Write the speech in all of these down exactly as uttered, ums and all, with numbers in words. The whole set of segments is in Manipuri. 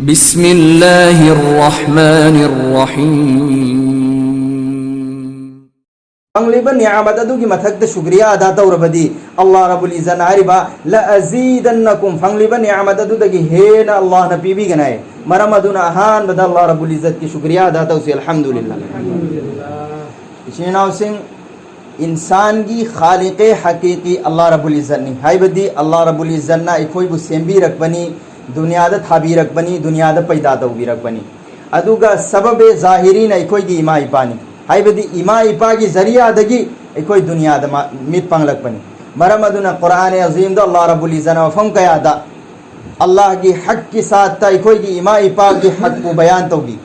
بسم الله الرحمن الرحيم. ꯐꯪꯂꯤꯕ ꯅꯤꯌꯥꯃꯠ ꯑꯗꯨꯒꯤ ꯃꯊꯛꯇ ꯁꯨꯀ꯭ꯔꯤꯌꯥ ꯑꯗꯥ ꯇꯧꯔꯕꯗꯤ, ꯑꯜꯂꯥꯍ ꯔꯕꯨꯜ ꯏꯖꯠꯅ ꯍꯥꯏꯔꯤꯕ, "ꯂꯑꯖꯤꯗꯟꯅꯀꯨꯝ", ꯐꯪꯂꯤꯕ ꯅꯤꯌꯥꯃꯠ ꯑꯗꯨꯗꯒꯤ ꯍꯦꯟꯅ ꯑꯜꯂꯥꯍꯅ ꯄꯤꯕꯤꯒꯅꯤ꯫ ꯃꯔꯝ ꯑꯗꯨꯅ ꯑꯍꯥꯟꯕꯗ ꯑꯜꯂꯥꯍ ꯔꯕꯨꯜ ꯏꯖꯠꯀꯤ ꯁꯨꯀ꯭ꯔꯤꯌꯥ ꯑꯗꯥ ꯇꯧꯁꯤ, ꯑꯜꯍꯝꯗꯨꯂꯤꯜꯂꯥꯍ꯫ ꯏꯆꯤꯟ ꯏꯅꯥꯎꯁꯤꯡ, ꯏꯟꯁꯥꯟꯒꯤ ꯈꯥꯂꯤꯀꯦ ꯍꯀꯤꯀꯤ ꯑꯜꯂꯥꯍ ꯔꯕꯨꯜ ꯏꯖꯠꯅꯤ꯫ ꯍꯥꯏꯕꯗꯤ ꯑꯜꯂꯥꯍ ꯔꯕꯨꯜ ꯏꯖꯠꯅ ꯑꯩꯈꯣꯏꯕꯨ ꯁꯦꯝꯕꯤꯔꯛꯄꯅꯤ, ꯗꯨꯅꯤꯌꯥꯗ ꯊꯥꯕꯤꯔꯛꯄꯅꯤ, ꯗꯨꯅꯤꯌꯥꯗ ꯄꯩꯗꯥ ꯇꯧꯕꯤꯔꯛꯄꯅꯤ꯫ ꯑꯗꯨꯒ ꯁꯕꯕꯦ ꯖꯥꯍꯤꯔꯤꯅ ꯑꯩꯈꯣꯏꯒꯤ ꯏꯃꯥ ꯏꯄꯥꯅꯤ꯫ ꯍꯥꯏꯕꯗꯤ ꯏꯃꯥ ꯏꯄꯥꯒꯤ ꯖꯔꯤꯌꯥꯗꯒꯤ ꯑꯩꯈꯣꯏ ꯗꯨꯅꯤꯌꯥꯗ ꯃꯥ-, ꯃꯤꯠ ꯄꯥꯡꯂꯛꯄꯅꯤ꯫ ꯃꯔꯝ ꯑꯗꯨꯅ ꯀꯨꯔꯥꯟ ꯑꯖꯤꯝꯗ ꯑꯜꯂꯥꯍ ꯔꯕꯨꯜ ꯏꯖꯠꯅ ꯃꯐꯝ ꯀꯌꯥꯗ ꯑꯜꯂꯥꯍꯒꯤ ꯍꯛꯀꯤ ꯁꯥꯠꯇ ꯑꯩꯈꯣꯏꯒꯤ ꯏꯃꯥ ꯏꯄꯥꯒꯤ ꯍꯛꯄꯨ ꯕꯌꯥꯟ ꯇꯧꯕꯤ꯫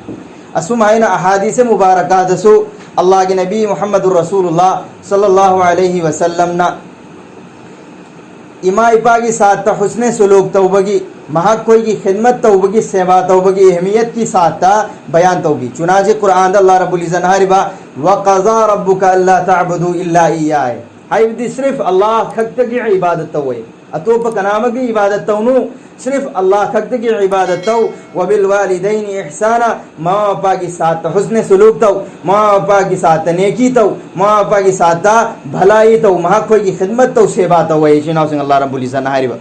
ꯑꯁꯨꯝ ꯍꯥꯏꯅ ꯑꯍꯥꯗꯤꯁ ꯃꯨꯕꯥꯔꯀꯥꯗꯁꯨ ꯑꯜꯂꯥꯍꯒꯤ ꯅꯕꯤ ꯃꯨꯍꯝꯃꯗꯨꯔ ꯔꯁꯨꯂꯨꯜꯂꯥꯍ ꯁꯜꯂꯜꯂꯥꯍꯨ ꯑꯂꯩꯍꯤ ꯋꯁꯜꯂꯝꯅ ꯏꯃꯥ ꯏꯄꯥꯒꯤ ꯁꯥꯠꯇ ꯍꯨꯁꯅꯦ ꯁꯨꯂꯨꯛ ꯇꯧꯕꯒꯤ, ꯃꯍꯥꯛꯈꯣꯏꯒꯤ ꯈꯤꯗꯃꯠ ꯇꯧꯕꯒꯤ, ꯁꯦꯕꯥ ꯇꯧꯕꯒꯤ ꯑꯍꯃꯤꯌꯠꯀꯤ ꯁꯥꯠꯇ ꯕꯌꯥꯟ ꯇꯧꯕꯤ꯫ ꯆꯨꯅꯥꯟꯆꯦ ꯀꯨꯔꯥꯟꯗ ꯑꯜꯂꯥꯍ ꯔꯕꯨꯜ ꯏꯖꯠꯅ ꯍꯥꯏꯔꯤꯕ, "ꯋꯀꯖꯥ ꯔꯕꯨꯀ ꯑꯜꯂꯥ ꯇꯥꯕꯨꯗꯨ ꯏꯜꯂꯥ ꯏꯌꯥꯍ", ꯍꯥꯏꯕꯗꯤ ꯁꯤꯔꯐ ꯑꯜꯂꯥꯍ ꯈꯛꯇꯒꯤ ꯏꯕꯥꯗꯠ ꯇꯧꯋꯦ, ꯑꯇꯣꯞꯄ ꯀꯅꯥ ꯑꯃꯒꯤ ꯏꯕꯥꯗꯠ ꯇꯧꯅꯨ, ꯁꯤꯔꯐ ꯑꯜꯂꯥꯍ ꯈꯛꯇꯒꯤ ꯏꯕꯥꯗꯠ ꯇꯧ꯫ "ꯋꯕꯤꯜ ꯋꯥꯂꯤꯗꯩꯅꯤ ꯏꯍꯁꯥꯅ", ꯃꯃꯥ ꯃꯄꯥꯒꯤ ꯁꯥꯠꯇ ꯍꯨꯁꯅꯦ ꯁꯨꯂꯨꯛ ꯇꯧ, ꯃꯃꯥ ꯃꯄꯥꯒꯤ ꯁꯥꯠꯇ ꯅꯦꯀꯤ ꯇꯧ, ꯃꯃꯥ ꯃꯄꯥꯒꯤ ꯁꯥꯠꯇ ꯚꯂꯥꯏ ꯇꯧ, ꯃꯍꯥꯛꯈꯣꯏꯒꯤ ꯈꯤꯗꯃꯠ ꯇꯧ, ꯁꯦꯕꯥ ꯇꯧ꯫ ꯑꯩ ꯏꯆꯤꯟ ꯏꯅꯥꯎꯁꯤꯡ, ꯑꯜꯂꯥꯍ ꯔꯕꯨꯜ ꯏꯖꯠꯅ ꯍꯥꯏꯔꯤꯕ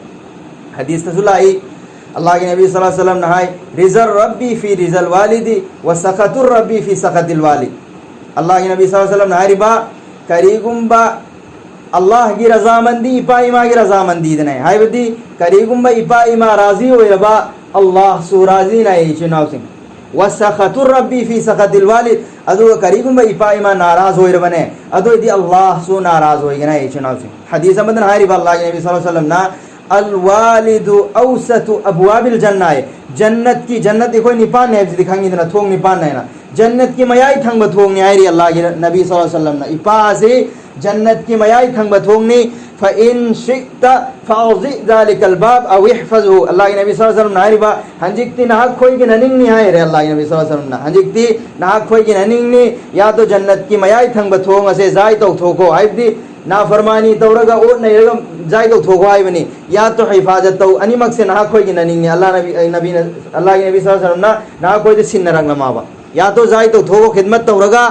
ꯍꯗꯤꯁꯇꯁꯨ ꯂꯥꯛꯏ, ꯑꯜꯂꯥꯍꯒꯤ ꯅꯕꯤ ꯁꯜꯂꯜꯂꯥꯍꯨ ꯑꯂꯩꯍꯤ ꯋꯁꯜꯂꯝꯅ ꯍꯥꯏ, "ꯔꯤꯖꯜ ꯔꯕꯤ ꯐꯤ ꯔꯤꯖꯜ ꯋꯥꯂꯤꯗꯤ, ꯋ ꯁꯈꯇꯨꯔ ꯔꯕꯤ ꯐꯤ ꯁꯈꯇꯤꯜ ꯋꯥꯂꯤꯗ"꯫ ꯑꯜꯂꯥꯍꯒꯤ ꯅꯕꯤ ꯁꯜꯂꯜꯂꯥꯍꯨ ꯑꯂꯩꯍꯤ ꯋꯁꯜꯂꯝꯅ ꯍꯥꯏꯔꯤꯕ, ꯀꯔꯤꯒꯨꯝꯕ ꯑꯜꯂꯥꯍꯒꯤ ꯔꯖꯥꯃꯟꯗꯤ ꯏꯄꯥ ꯏꯃꯥꯒꯤ ꯔꯖꯥꯃꯟꯗꯤꯗꯅꯦ꯫ ꯍꯥꯏꯕꯗꯤ ꯀꯔꯤꯒꯨꯝꯕ ꯏꯄꯥ ꯏꯃꯥ ꯔꯥꯖꯤ ꯑꯣꯏꯔꯕ, ꯑꯜꯂꯥꯍꯁꯨ ꯔꯥꯖꯤꯅ, ꯑꯩ ꯏꯆꯤꯟ ꯏꯅꯥꯎꯁꯤꯡ꯫ "ꯋ ꯁꯈꯇꯨꯔ ꯔꯕꯤ ꯐꯤ ꯁꯈꯇꯤꯜ ꯋꯥꯂꯤꯗ", ꯑꯗꯨꯒ ꯀꯔꯤꯒꯨꯝꯕ ꯏꯄꯥ ꯏꯃꯥ ꯅꯥꯔꯥꯖ ꯑꯣꯏꯔꯕꯅꯦ, ꯑꯗꯨ ꯑꯣꯏꯗꯤ ꯑꯜꯂꯥꯍꯁꯨ ꯅꯥꯔꯥꯖ ꯑꯣꯏꯒꯅꯤ, ꯑꯩ ꯏꯆꯤꯟ ꯏꯅꯥꯎꯁꯤꯡ꯫ ꯍꯗꯤꯁ ꯑꯃꯗꯅ ꯍꯥꯏꯔꯤꯕ, ꯑꯜꯂꯥꯍꯒꯤ ꯅꯕꯤ ꯁꯜꯂꯜꯂꯥꯍꯨ ꯑꯂꯩꯍꯤ ꯋꯁꯜꯂꯝꯅ, "ꯑꯜ ꯋꯥꯂꯤꯗꯨ ꯑꯧꯁꯇꯨ ꯑꯕꯋꯥꯕꯤꯜ ꯖꯟꯅꯥ"꯫ ꯖꯟꯅꯠꯀꯤ, ꯖꯟꯅꯠ ꯑꯩꯈꯣꯏ ꯅꯤꯄꯥꯟꯅꯦ ꯍꯥꯏꯕꯁꯤꯗꯤ ꯈꯪꯉꯤꯗꯅ, ꯊꯣꯡ ꯅꯤꯄꯥꯟ ꯍꯥꯏꯅ꯫ ꯖꯟꯅꯠꯀꯤ ꯃꯌꯥꯏ ꯊꯪꯕ ꯊꯣꯡꯅꯤ ꯍꯥꯏꯔꯤ ꯑꯜꯂꯥꯍꯒꯤ ꯅꯕꯤ ꯁꯜꯂꯜꯂꯥꯍꯨ ꯑꯂꯩꯍꯤ ꯋꯁꯜꯂꯝꯅ꯫ ꯏꯄꯥꯁꯤ ꯖꯟꯅꯠꯀꯤ ꯃꯌꯥꯏ ꯊꯪꯕ ꯊꯣꯡꯅꯤ꯫ "ꯐꯏꯟ ꯁꯤꯛꯇ ꯐꯥꯎꯖꯤ ꯖꯥꯂꯤꯀꯜ ꯕꯥꯕ ꯑꯧ ꯏꯍꯐꯖꯍꯨ"꯫ ꯑꯜꯂꯥꯍꯒꯤ ꯅꯕꯤ ꯁꯜꯂꯜꯂꯥꯍꯨ ꯑꯂꯩꯍꯤ ꯋꯁꯜꯂꯝꯅ ꯍꯥꯏꯔꯤꯕ, "ꯍꯧꯖꯤꯛꯇꯤ ꯅꯍꯥꯛꯈꯣꯏꯒꯤ ꯅꯅꯤꯡꯅꯤ" ꯍꯥꯏꯔꯦ ꯑꯜꯂꯥꯍꯒꯤ ꯅꯕꯤ ꯁꯜꯂꯜꯂꯥꯍꯨ ꯑꯂꯩꯍꯤ ꯋꯁꯜꯂꯝꯅ꯫ "ꯍꯧꯖꯤꯛꯇꯤ ꯅꯍꯥꯛꯈꯣꯏꯒꯤ ꯅꯅꯤꯡꯅꯤ, ꯌꯥꯗꯣ ꯖꯟꯅꯠꯀꯤ ꯃꯌꯥꯏ ꯊꯪꯕ ꯊꯣꯡ ꯑꯁꯦ ꯖꯥꯏ ꯇꯧꯊꯣꯛꯈꯣ"꯫ ꯍꯥꯏꯕꯗꯤ ꯅꯥꯐꯔꯃꯥꯅꯤ ꯇꯧꯔꯒ ꯑꯣꯠ ꯅꯩꯔꯒ ꯖꯥꯏ ꯇꯧꯊꯣꯛꯈꯣ ꯍꯥꯏꯕꯅꯤ꯫ ꯌꯥꯠꯇꯣ ꯍꯤꯐꯥꯖꯠ ꯇꯧ꯫ ꯑꯅꯤꯃꯛꯁꯦ ꯅꯍꯥꯛꯈꯣꯏꯒꯤ ꯅꯅꯤꯡꯅꯤ꯫ ꯑꯜꯂꯥꯍ ꯅꯕꯤ, ꯅꯕꯤꯅ, ꯑꯜꯂꯥꯍꯒꯤ ꯅꯕꯤ ꯁꯜꯂꯜꯂꯥꯍꯨ ꯑꯂꯩꯍꯤ ꯋꯁꯜꯂꯝꯅ ꯅꯍꯥꯛꯈꯣꯏꯗ ꯁꯤꯟꯅꯔꯛꯂꯝꯃꯕ꯫ ꯌꯥꯠꯇꯣ ꯖꯥꯏ ꯇꯧꯊꯣꯛꯈꯣ, ꯈꯤꯗꯃꯠ ꯇꯧꯔꯒ,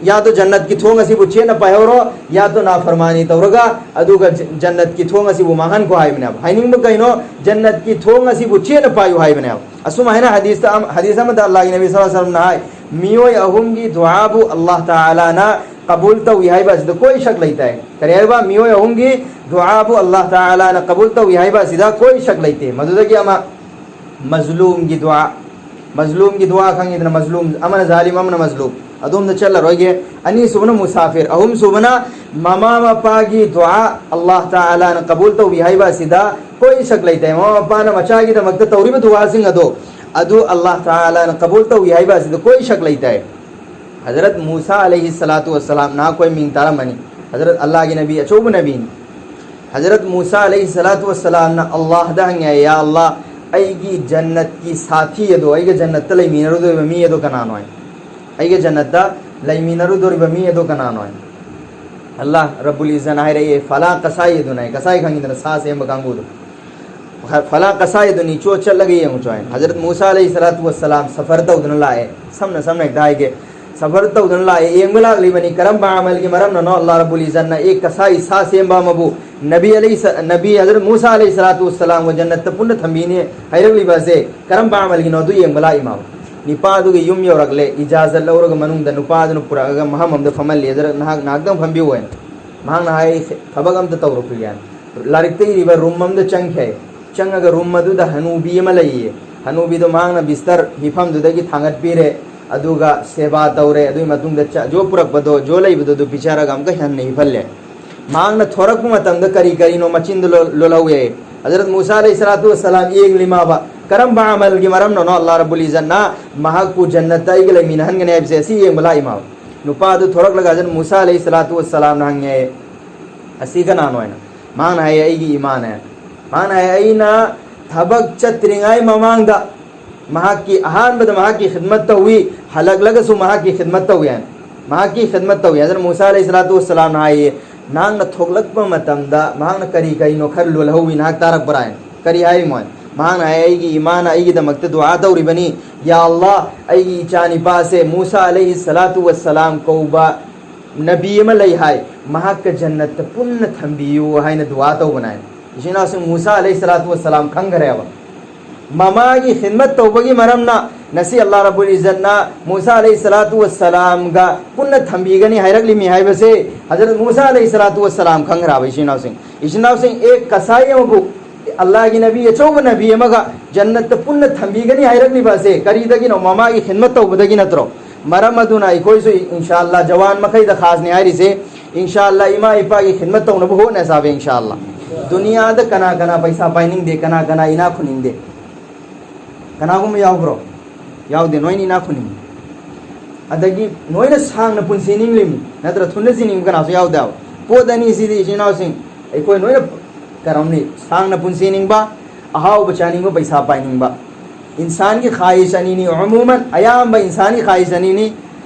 ꯌꯥꯠꯇꯣ ꯖꯟꯅꯠꯀꯤ ꯊꯣꯡ ꯑꯁꯤꯕꯨ ꯆꯦꯠꯅ ꯄꯥꯏꯍꯧꯔꯣ, ꯌꯥꯠꯇꯣ ꯅꯥꯐꯔꯃꯥꯅꯤ ꯇꯧꯔꯒ, ꯑꯗꯨꯒ ꯖ-, ꯖꯟꯅꯠꯀꯤ ꯊꯣꯡ ꯑꯁꯤꯕꯨ ꯃꯥꯡꯍꯟꯈꯣ ꯍꯥꯏꯕꯅꯦꯕ꯫ ꯍꯥꯏꯅꯤꯡꯕ ꯀꯩꯅꯣ? ꯖꯟꯅꯠꯀꯤ ꯊꯣꯡ ꯑꯁꯤꯕꯨ ꯆꯦꯠꯅ ꯄꯥꯏꯌꯨ ꯍꯥꯏꯕꯅꯦꯕ꯫ ꯑꯁꯨꯃꯥꯏꯅ ꯍꯗꯤꯁꯇ ꯑꯃ, ꯍꯗꯤꯁ ꯑꯃꯗ ꯑꯜꯂꯥꯍꯒꯤ ꯅꯕꯤ ꯁꯜꯂꯜꯂꯥꯍꯨ ꯑꯂꯩꯍꯤ ꯋꯁꯜꯂꯝꯅ ꯍꯥꯏ, ꯃꯤꯑꯣꯏ ꯑꯍꯨꯝꯒꯤ ꯗꯨꯑꯥꯕꯨ ꯑꯜꯂꯥꯍ ꯇꯥꯂꯥꯅ ꯀꯕꯨꯜ ꯇꯧꯏ ꯍꯥꯏꯕ ꯑꯁꯤꯗ ꯀꯣꯏ ꯁꯛ ꯂꯩꯇꯦ꯫ ꯀꯔꯤ ꯍꯥꯏꯕ? ꯃꯤꯑꯣꯏ ꯑꯍꯨꯝꯒꯤ ꯗꯨꯑꯥꯕꯨ ꯑꯜꯂꯥꯍ ꯇꯥꯂꯥꯅ ꯀꯕꯨꯜ ꯇꯧꯏ ꯍꯥꯏꯕ ꯑꯁꯤꯗ ꯀꯣꯏ ꯁꯛ ꯂꯩꯇꯦ꯫ ꯃꯗꯨꯗꯒꯤ ꯑꯃ, ꯃꯖꯂꯨꯝꯒꯤ ꯗꯨꯑꯥ꯫ ꯃꯖꯂꯨꯝꯒꯤ ꯗꯨꯑꯥ ꯈꯪꯉꯤꯗꯅ, ꯃꯖꯂꯨꯝ, ꯑꯃꯅ ꯖꯥꯂꯤꯝ, ꯑꯃꯅ ꯃꯖꯂꯨꯝ꯫ ꯑꯗꯣꯝꯗ ꯆꯠꯂꯔꯣꯏꯒꯦ꯫ ꯑꯅꯤꯁꯨꯕꯅ ꯃꯨꯁꯥꯐꯤꯔ, ꯑꯍꯨꯝꯁꯨꯕꯅ ꯃꯃꯥ ꯃꯄꯥꯒꯤ ꯗꯨꯑꯥ ꯑꯜꯂꯥꯍ ꯇꯥꯂꯥꯅ ꯀꯕꯨꯜ ꯇꯧꯏ ꯍꯥꯏꯕ ꯑꯁꯤꯗ ꯀꯣꯏ ꯁꯛ ꯂꯩꯇꯦ꯫ ꯃꯃꯥ ꯃꯄꯥꯅ ꯃꯆꯥꯒꯤꯗꯃꯛꯇ ꯇꯧꯔꯤꯕ ꯗꯨꯑꯥꯁꯤꯡ ꯑꯗꯣ, ꯑꯗꯨ ꯑꯜꯂꯥꯍ ꯇꯥꯂꯥꯅ ꯀꯕꯨꯜ ꯇꯧꯏ ꯍꯥꯏꯕ ꯑꯁꯤꯗ ꯀꯣꯏ ꯁꯛ ꯂꯩꯇꯦ꯫ ꯍꯖꯔꯠ ꯃꯨꯁꯥ ꯑꯂꯩꯍꯤ ꯁꯂꯥꯇꯨ ꯋꯁꯁꯂꯥꯝ, ꯅꯍꯥꯛꯈꯣꯏ ꯃꯤꯡ ꯇꯥꯔꯝꯃꯅꯤ꯫ ꯍꯖꯔꯠ ꯑꯜꯂꯥꯍꯒꯤ ꯅꯕꯤ, ꯑꯆꯧꯕ ꯅꯕꯤꯅꯤ꯫ ꯍꯖꯔꯠ ꯃꯨꯁꯥ ꯑꯂꯩꯍꯤ ꯁꯂꯥꯇꯨ ꯋꯁꯁꯂꯥꯝꯅ ꯑꯜꯂꯥꯍꯗ ꯍꯪꯉꯦ, "ꯌꯥ ꯑꯜꯂꯥꯍ, ꯑꯩꯒꯤ ꯖꯟꯅꯠꯀꯤ ꯁꯥꯊꯤ ꯑꯗꯣ, ꯑꯩꯒ ꯖꯟꯅꯠꯇ ꯂꯩꯃꯤꯟꯅꯔꯨꯗꯣꯏꯕ ꯃꯤ ꯑꯗꯣ ꯀꯅꯥꯅꯣ?" ꯍꯥꯏ꯫ "ꯑꯩꯒ ꯖꯟꯅꯠꯇ ꯂꯩꯃꯤꯟꯅꯔꯨꯗꯣꯔꯤꯕ ꯃꯤ ꯑꯗꯣ ꯀꯅꯥꯅꯣ?" ꯍꯥꯏ꯫ ꯑꯜꯂꯥꯍ ꯔꯕꯨꯜ ꯏꯖꯠꯅ ꯍꯥꯏꯔꯛꯑꯦ, "ꯐꯂꯥ ꯀꯁꯥꯏ ꯑꯗꯨꯅ" ꯍꯥꯏ꯫ ꯀꯁꯥꯏ ꯈꯪꯉꯤꯗꯅ, ꯁꯥ ꯁꯦꯝꯕ ꯀꯥꯡꯕꯨꯗꯣ꯫ ꯐꯂꯥ ꯀꯁꯥꯏ ꯑꯗꯨꯅꯤ, ꯆꯣ ꯆꯠꯂꯒ ꯌꯦꯡꯉꯨ ꯆꯣ ꯍꯥꯏꯅ꯫ ꯍꯖꯔꯠ ꯃꯨꯁꯥ ꯑꯂꯩꯍꯤ ꯁꯂꯥꯇꯨ ꯋꯁꯁꯂꯥꯝ ꯁꯐꯔ ꯇꯧꯗꯨꯅ ꯂꯥꯛꯑꯦ꯫ ꯁꯝꯅ ꯁꯝꯅ ꯍꯦꯛꯇ ꯍꯥꯏꯒꯦ꯫ ꯁꯐꯔ ꯇꯧꯗꯨꯅ ꯂꯥꯛꯑꯦ, ꯌꯦꯡꯕ ꯂꯥꯛꯂꯤꯕꯅꯤ꯫ ꯀꯔꯝꯕ ꯑꯃꯜꯒꯤ ꯃꯔꯝꯅꯅꯣ ꯑꯜꯂꯥꯍ ꯔꯕꯨꯜ ꯏꯖꯠꯅ ꯑꯦ ꯀꯁꯥꯏ ꯁꯥ ꯁꯦꯝꯕ ꯑꯃꯕꯨ ꯅꯕꯤ ꯑꯂꯩꯍꯤ ꯁ-, ꯅꯕꯤ ꯍꯖꯔꯠ ꯃꯨꯁꯥ ꯑꯂꯩꯍꯤ ꯁꯂꯥꯇꯨ ꯋꯁꯁꯂꯥꯝꯒ ꯖꯟꯅꯠꯇ ꯄꯨꯟꯅ ꯊꯝꯕꯤꯅꯤ ꯍꯥꯏꯔꯛꯂꯤꯕ ꯑꯁꯦ ꯀꯔꯝꯕ ꯑꯃꯜꯒꯤꯅꯣ ꯑꯗꯨ ꯌꯦꯡꯕ ꯂꯥꯛꯏ ꯃꯥꯕꯨ꯫ ꯅꯤꯄꯥꯗꯨꯒꯤ ꯌꯨꯝ ꯌꯧꯔꯛꯂꯦ, ꯏꯖꯥꯖꯠ ꯂꯧꯔꯒ ꯃꯅꯨꯡꯗ ꯅꯨꯄꯥꯗꯨꯅ ꯄꯨꯔꯛꯑꯒ ꯃꯐꯝ ꯑꯃꯗ ꯐꯝꯍꯜꯂꯦ꯫ ꯍꯖꯔꯠ ꯅꯍꯥꯛ ꯉꯥꯏꯍꯥꯛꯇꯪ ꯐꯝꯕꯤꯌꯨ ꯍꯥꯏꯅ꯫ ꯃꯍꯥꯛꯅ ꯍꯥꯏ, "ꯊꯕꯛ ꯑꯝꯇ ꯇꯧꯔꯛꯈꯤꯒꯦ" ꯍꯥꯏꯅ꯫ ꯂꯥꯏꯔꯤꯛꯇ ꯏꯔꯤꯕ ꯔꯨꯝ ꯑꯃꯗ ꯆꯪꯈ꯭ꯔꯦ꯫ ꯆꯪꯉꯒ ꯔꯨꯝ ꯑꯗꯨꯗ ꯍꯅꯨꯕꯤ ꯑꯃ ꯂꯩꯌꯦ꯫ ꯍꯅꯨꯕꯤꯗꯣ ꯃꯍꯥꯛꯅ ꯕꯤꯁꯇꯔ ꯍꯤꯐꯝꯗꯨꯗꯒꯤ ꯊꯥꯡꯒꯠꯄꯤꯔꯦ, ꯑꯗꯨꯒ ꯁꯦꯕꯥ ꯇꯧꯔꯦ꯫ ꯑꯗꯨꯒꯤ ꯃꯇꯨꯡꯗ ꯆ-, ꯖꯣ ꯄꯨꯔꯛꯄꯗꯣ, ꯖꯣ ꯂꯩꯕꯗꯣ ꯑꯗꯨ ꯄꯤꯖꯔꯒ ꯑꯃꯨꯛꯀ ꯍꯟꯅ ꯍꯤꯐꯜꯂꯦ꯫ ꯃꯍꯥꯛꯅ ꯊꯣꯔꯛꯄ ꯃꯇꯝꯗ ꯀꯔꯤ ꯀꯔꯤꯅꯣ ꯃꯆꯤꯟꯗ ꯂꯣ-, ꯂꯣꯜꯍꯧꯋꯦ꯫ ꯍꯖꯔꯠ ꯃꯨꯁꯥ ꯑꯂꯩꯍꯤ ꯁꯂꯥꯇꯨ ꯋꯁꯁꯂꯥꯝ ꯌꯦꯡꯂꯤ ꯃꯥꯕ꯫ ꯀꯔꯝꯕ ꯑꯃꯜꯒꯤ ꯃꯔꯝꯅꯅꯣ ꯑꯜꯂꯥꯍ ꯔꯕꯨꯜ ꯏꯖꯠꯅ ꯃꯍꯥꯛꯄꯨ ꯖꯟꯅꯠꯇ ꯑꯩꯒ ꯂꯩꯃꯤꯟꯅꯍꯟꯒꯅꯤ ꯍꯥꯏꯕꯁꯦ ꯑꯁꯤ ꯌꯦꯡꯕ ꯂꯥꯛꯏ ꯃꯥꯕ꯫ ꯅꯨꯄꯥꯗꯨ ꯊꯣꯔꯛꯂꯒ ꯍꯖꯔꯠ ꯃꯨꯁꯥ ꯑꯂꯩꯍꯤ ꯁꯂꯥꯇꯨ ꯋꯁꯁꯂꯥꯝꯅ ꯍꯪꯉꯦ, "ꯑꯁꯤ ꯀꯅꯥꯅꯣ?" ꯍꯥꯏꯅ꯫ ꯃꯍꯥꯛꯅ ꯍꯥꯏꯌꯦ, "ꯑꯩꯒꯤ ꯏꯃꯥꯅꯦ"꯫ ꯃꯍꯥꯛꯅ ꯍꯥꯏꯌꯦ, "ꯑꯩꯅ ꯊꯕꯛ ꯆꯠꯇ꯭ꯔꯤꯉꯩ ꯃꯃꯥꯡꯗ ꯃꯍꯥꯛꯀꯤ, ꯑꯍꯥꯟꯕꯗ ꯃꯍꯥꯛꯀꯤ ꯈꯤꯗꯃꯠ ꯇꯧꯏ, ꯍꯜꯂꯛꯂꯒꯁꯨ ꯃꯍꯥꯛꯀꯤ ꯈꯤꯗꯃꯠ ꯇꯧꯏ" ꯍꯥꯏꯅ꯫ ꯃꯍꯥꯛꯀꯤ ꯈꯤꯗꯃꯠ ꯇꯧꯏ꯫ ꯍꯖꯔꯠ ꯃꯨꯁꯥ ꯑꯂꯩꯍꯤ ꯁꯂꯥꯇꯨ ꯋꯁꯁꯂꯥꯝꯅ ꯍꯥꯏꯌꯦ, ꯅꯍꯥꯛꯅ ꯊꯣꯛꯂꯛꯄ ꯃꯇꯝꯗ ꯃꯍꯥꯛꯅ ꯀꯔꯤ ꯀꯔꯤꯅꯣ ꯈꯔ ꯂꯣꯜꯍꯧꯋꯤ, ꯅꯍꯥꯛ ꯇꯥꯔꯛꯄ꯭ꯔꯥ ꯍꯥꯏꯅ꯫ ꯀꯔꯤ ꯍꯥꯏꯔꯤ ꯃꯣꯏ? ꯃꯍꯥꯛꯅ ꯍꯥꯏ, "ꯑꯩꯒꯤ ꯏꯃꯥꯅ ꯑꯩꯒꯤꯗꯃꯛꯇ ꯗꯨꯋꯥ ꯇꯧꯔꯤꯕꯅꯤ, ꯌꯥ ꯑꯜꯂꯥ, ꯑꯩꯒꯤ ꯏꯆꯥ ꯅꯤꯄꯥꯁꯦ ꯃꯨꯁꯥ ꯑꯂꯩꯍꯤ ꯁꯂꯥꯇꯨ ꯋꯁꯁꯂꯥꯝ ꯀꯧꯕ ꯅꯕꯤ ꯑꯃ ꯂꯩ ꯍꯥꯏ, ꯃꯍꯥꯛꯀ ꯖꯟꯅꯠꯇ ꯄꯨꯟꯅ ꯊꯝꯕꯤꯌꯨ" ꯍꯥꯏꯅ ꯗꯨꯋꯥ ꯇꯧꯕꯅ ꯍꯥꯏ꯫ ꯏꯆꯤꯟ ꯏꯅꯥꯎꯁꯤꯡ, ꯃꯨꯁꯥ ꯑꯂꯩꯍꯤ ꯁꯂꯥꯇꯨ ꯋꯁꯁꯂꯥꯝ ꯈꯪꯈ꯭ꯔꯦꯕ꯫ ꯃꯃꯥꯒꯤ ꯈꯤꯗꯃꯠ ꯇꯧꯕꯒꯤ ꯃꯔꯝꯅ ꯉꯁꯤ ꯑꯜꯂꯥ ꯔꯕꯨꯜ ꯏꯖꯠꯅ ꯃꯨꯁꯥ ꯑꯂꯩꯍꯤ ꯁꯂꯥꯇꯨ ꯋꯁꯁꯂꯥꯝꯒ ꯄꯨꯟꯅ ꯊꯝꯕꯤꯒꯅꯤ ꯍꯥꯏꯔꯛꯂꯤꯃꯤ ꯍꯥꯏꯕꯁꯦ ꯍꯖꯔꯠ ꯃꯨꯁꯥ ꯑꯂꯩꯍꯤ ꯁꯂꯥꯇꯨ ꯋꯁꯁꯂꯥꯝ ꯈꯪꯈ꯭ꯔꯕ꯫ ꯏꯆꯤꯟ ꯏꯅꯥꯎꯁꯤꯡ, ꯏꯆꯤꯟ ꯏꯅꯥꯎꯁꯤꯡ, ꯑꯦꯛ ꯀꯁꯥꯏ ꯑꯃꯕꯨ ꯑꯜꯂꯥꯍꯒꯤ ꯅꯕꯤ, ꯑꯆꯧꯕ ꯅꯕꯤ ꯑꯃꯒ ꯖꯟꯅꯠꯇ ꯄꯨꯟꯅ ꯊꯝꯕꯤꯒꯅꯤ ꯍꯥꯏꯔꯛꯂꯤꯕ ꯑꯁꯦ ꯀꯔꯤꯗꯒꯤꯅꯣ? ꯃꯃꯥꯒꯤ ꯈꯤꯗꯃꯠ ꯇꯧꯕꯗꯒꯤ ꯅꯠꯇ꯭ꯔꯣ? ꯃꯔꯝ ꯑꯗꯨꯅ ꯑꯩꯈꯣꯏꯁꯨ ꯏꯟꯁꯥ ꯑꯜꯂꯥ ꯖꯋꯥꯟ ꯃꯈꯩꯗ ꯈꯥꯁꯅꯤ ꯍꯥꯏꯔꯤꯁꯦ, ꯏꯟꯁꯥ ꯑꯜꯂꯥ ꯏꯃꯥ ꯏꯄꯥꯒꯤ ꯈꯤꯗꯃꯠ ꯇꯧꯅꯕ ꯍꯣꯠꯅꯖꯕ ꯏꯟꯁꯥ ꯑꯜꯂꯥ꯫ ꯗꯨꯅꯤꯌꯥꯗ ꯀꯅꯥ ꯀꯅꯥ ꯄꯩꯁꯥ ꯄꯥꯏꯅꯤꯡꯗꯦ, ꯀꯅꯥ ꯀꯅꯥ ꯏꯅꯥꯛ ꯈꯨꯟꯅꯤꯡꯗꯦ? ꯀꯅꯥꯒꯨꯝꯕ ꯌꯥꯎꯕ꯭ꯔꯣ? ꯌꯥꯎꯗꯦ꯫ ꯅꯣꯏꯅ ꯏꯅꯥꯛ ꯈꯨꯟꯅꯤꯡꯉꯤ, ꯑꯗꯒꯤ ꯅꯣꯏꯅ ꯁꯥꯡꯅ ꯄꯨꯟꯁꯤ ꯅꯤꯡꯂꯤꯃꯤ, ꯅꯠꯇ꯭ꯔ ꯊꯨꯅ ꯁꯤꯅꯤꯡꯕ ꯀꯅꯥꯁꯨ ꯌꯥꯎꯗꯦꯕ꯫ ꯄꯣꯠ ꯑꯅꯤꯁꯤꯗꯤ, ꯏꯆꯤꯟ ꯏꯅꯥꯎꯁꯤꯡ, ꯑꯩꯈꯣꯏ ꯅꯣꯏꯅ ꯀꯔꯝꯅꯤ? ꯁꯥꯡꯅ ꯄꯨꯟꯁꯤ ꯅꯤꯡꯕ, ꯑꯍꯥꯎꯕ ꯆꯥꯅꯤꯡꯕ, ꯄꯩꯁꯥ ꯄꯥꯏꯅꯤꯡꯕ꯫ ꯏꯟꯁꯥꯟꯒꯤ ꯈ꯭ꯋꯥꯍꯤꯁ ꯑꯅꯤꯅꯤ꯫ ꯑꯃꯨꯃꯟ ꯑꯌꯥꯝꯕ ꯏꯟꯁꯥꯟꯒꯤ ꯈ꯭ꯋꯥꯍꯤꯁ ꯑꯅꯤꯅꯤ꯫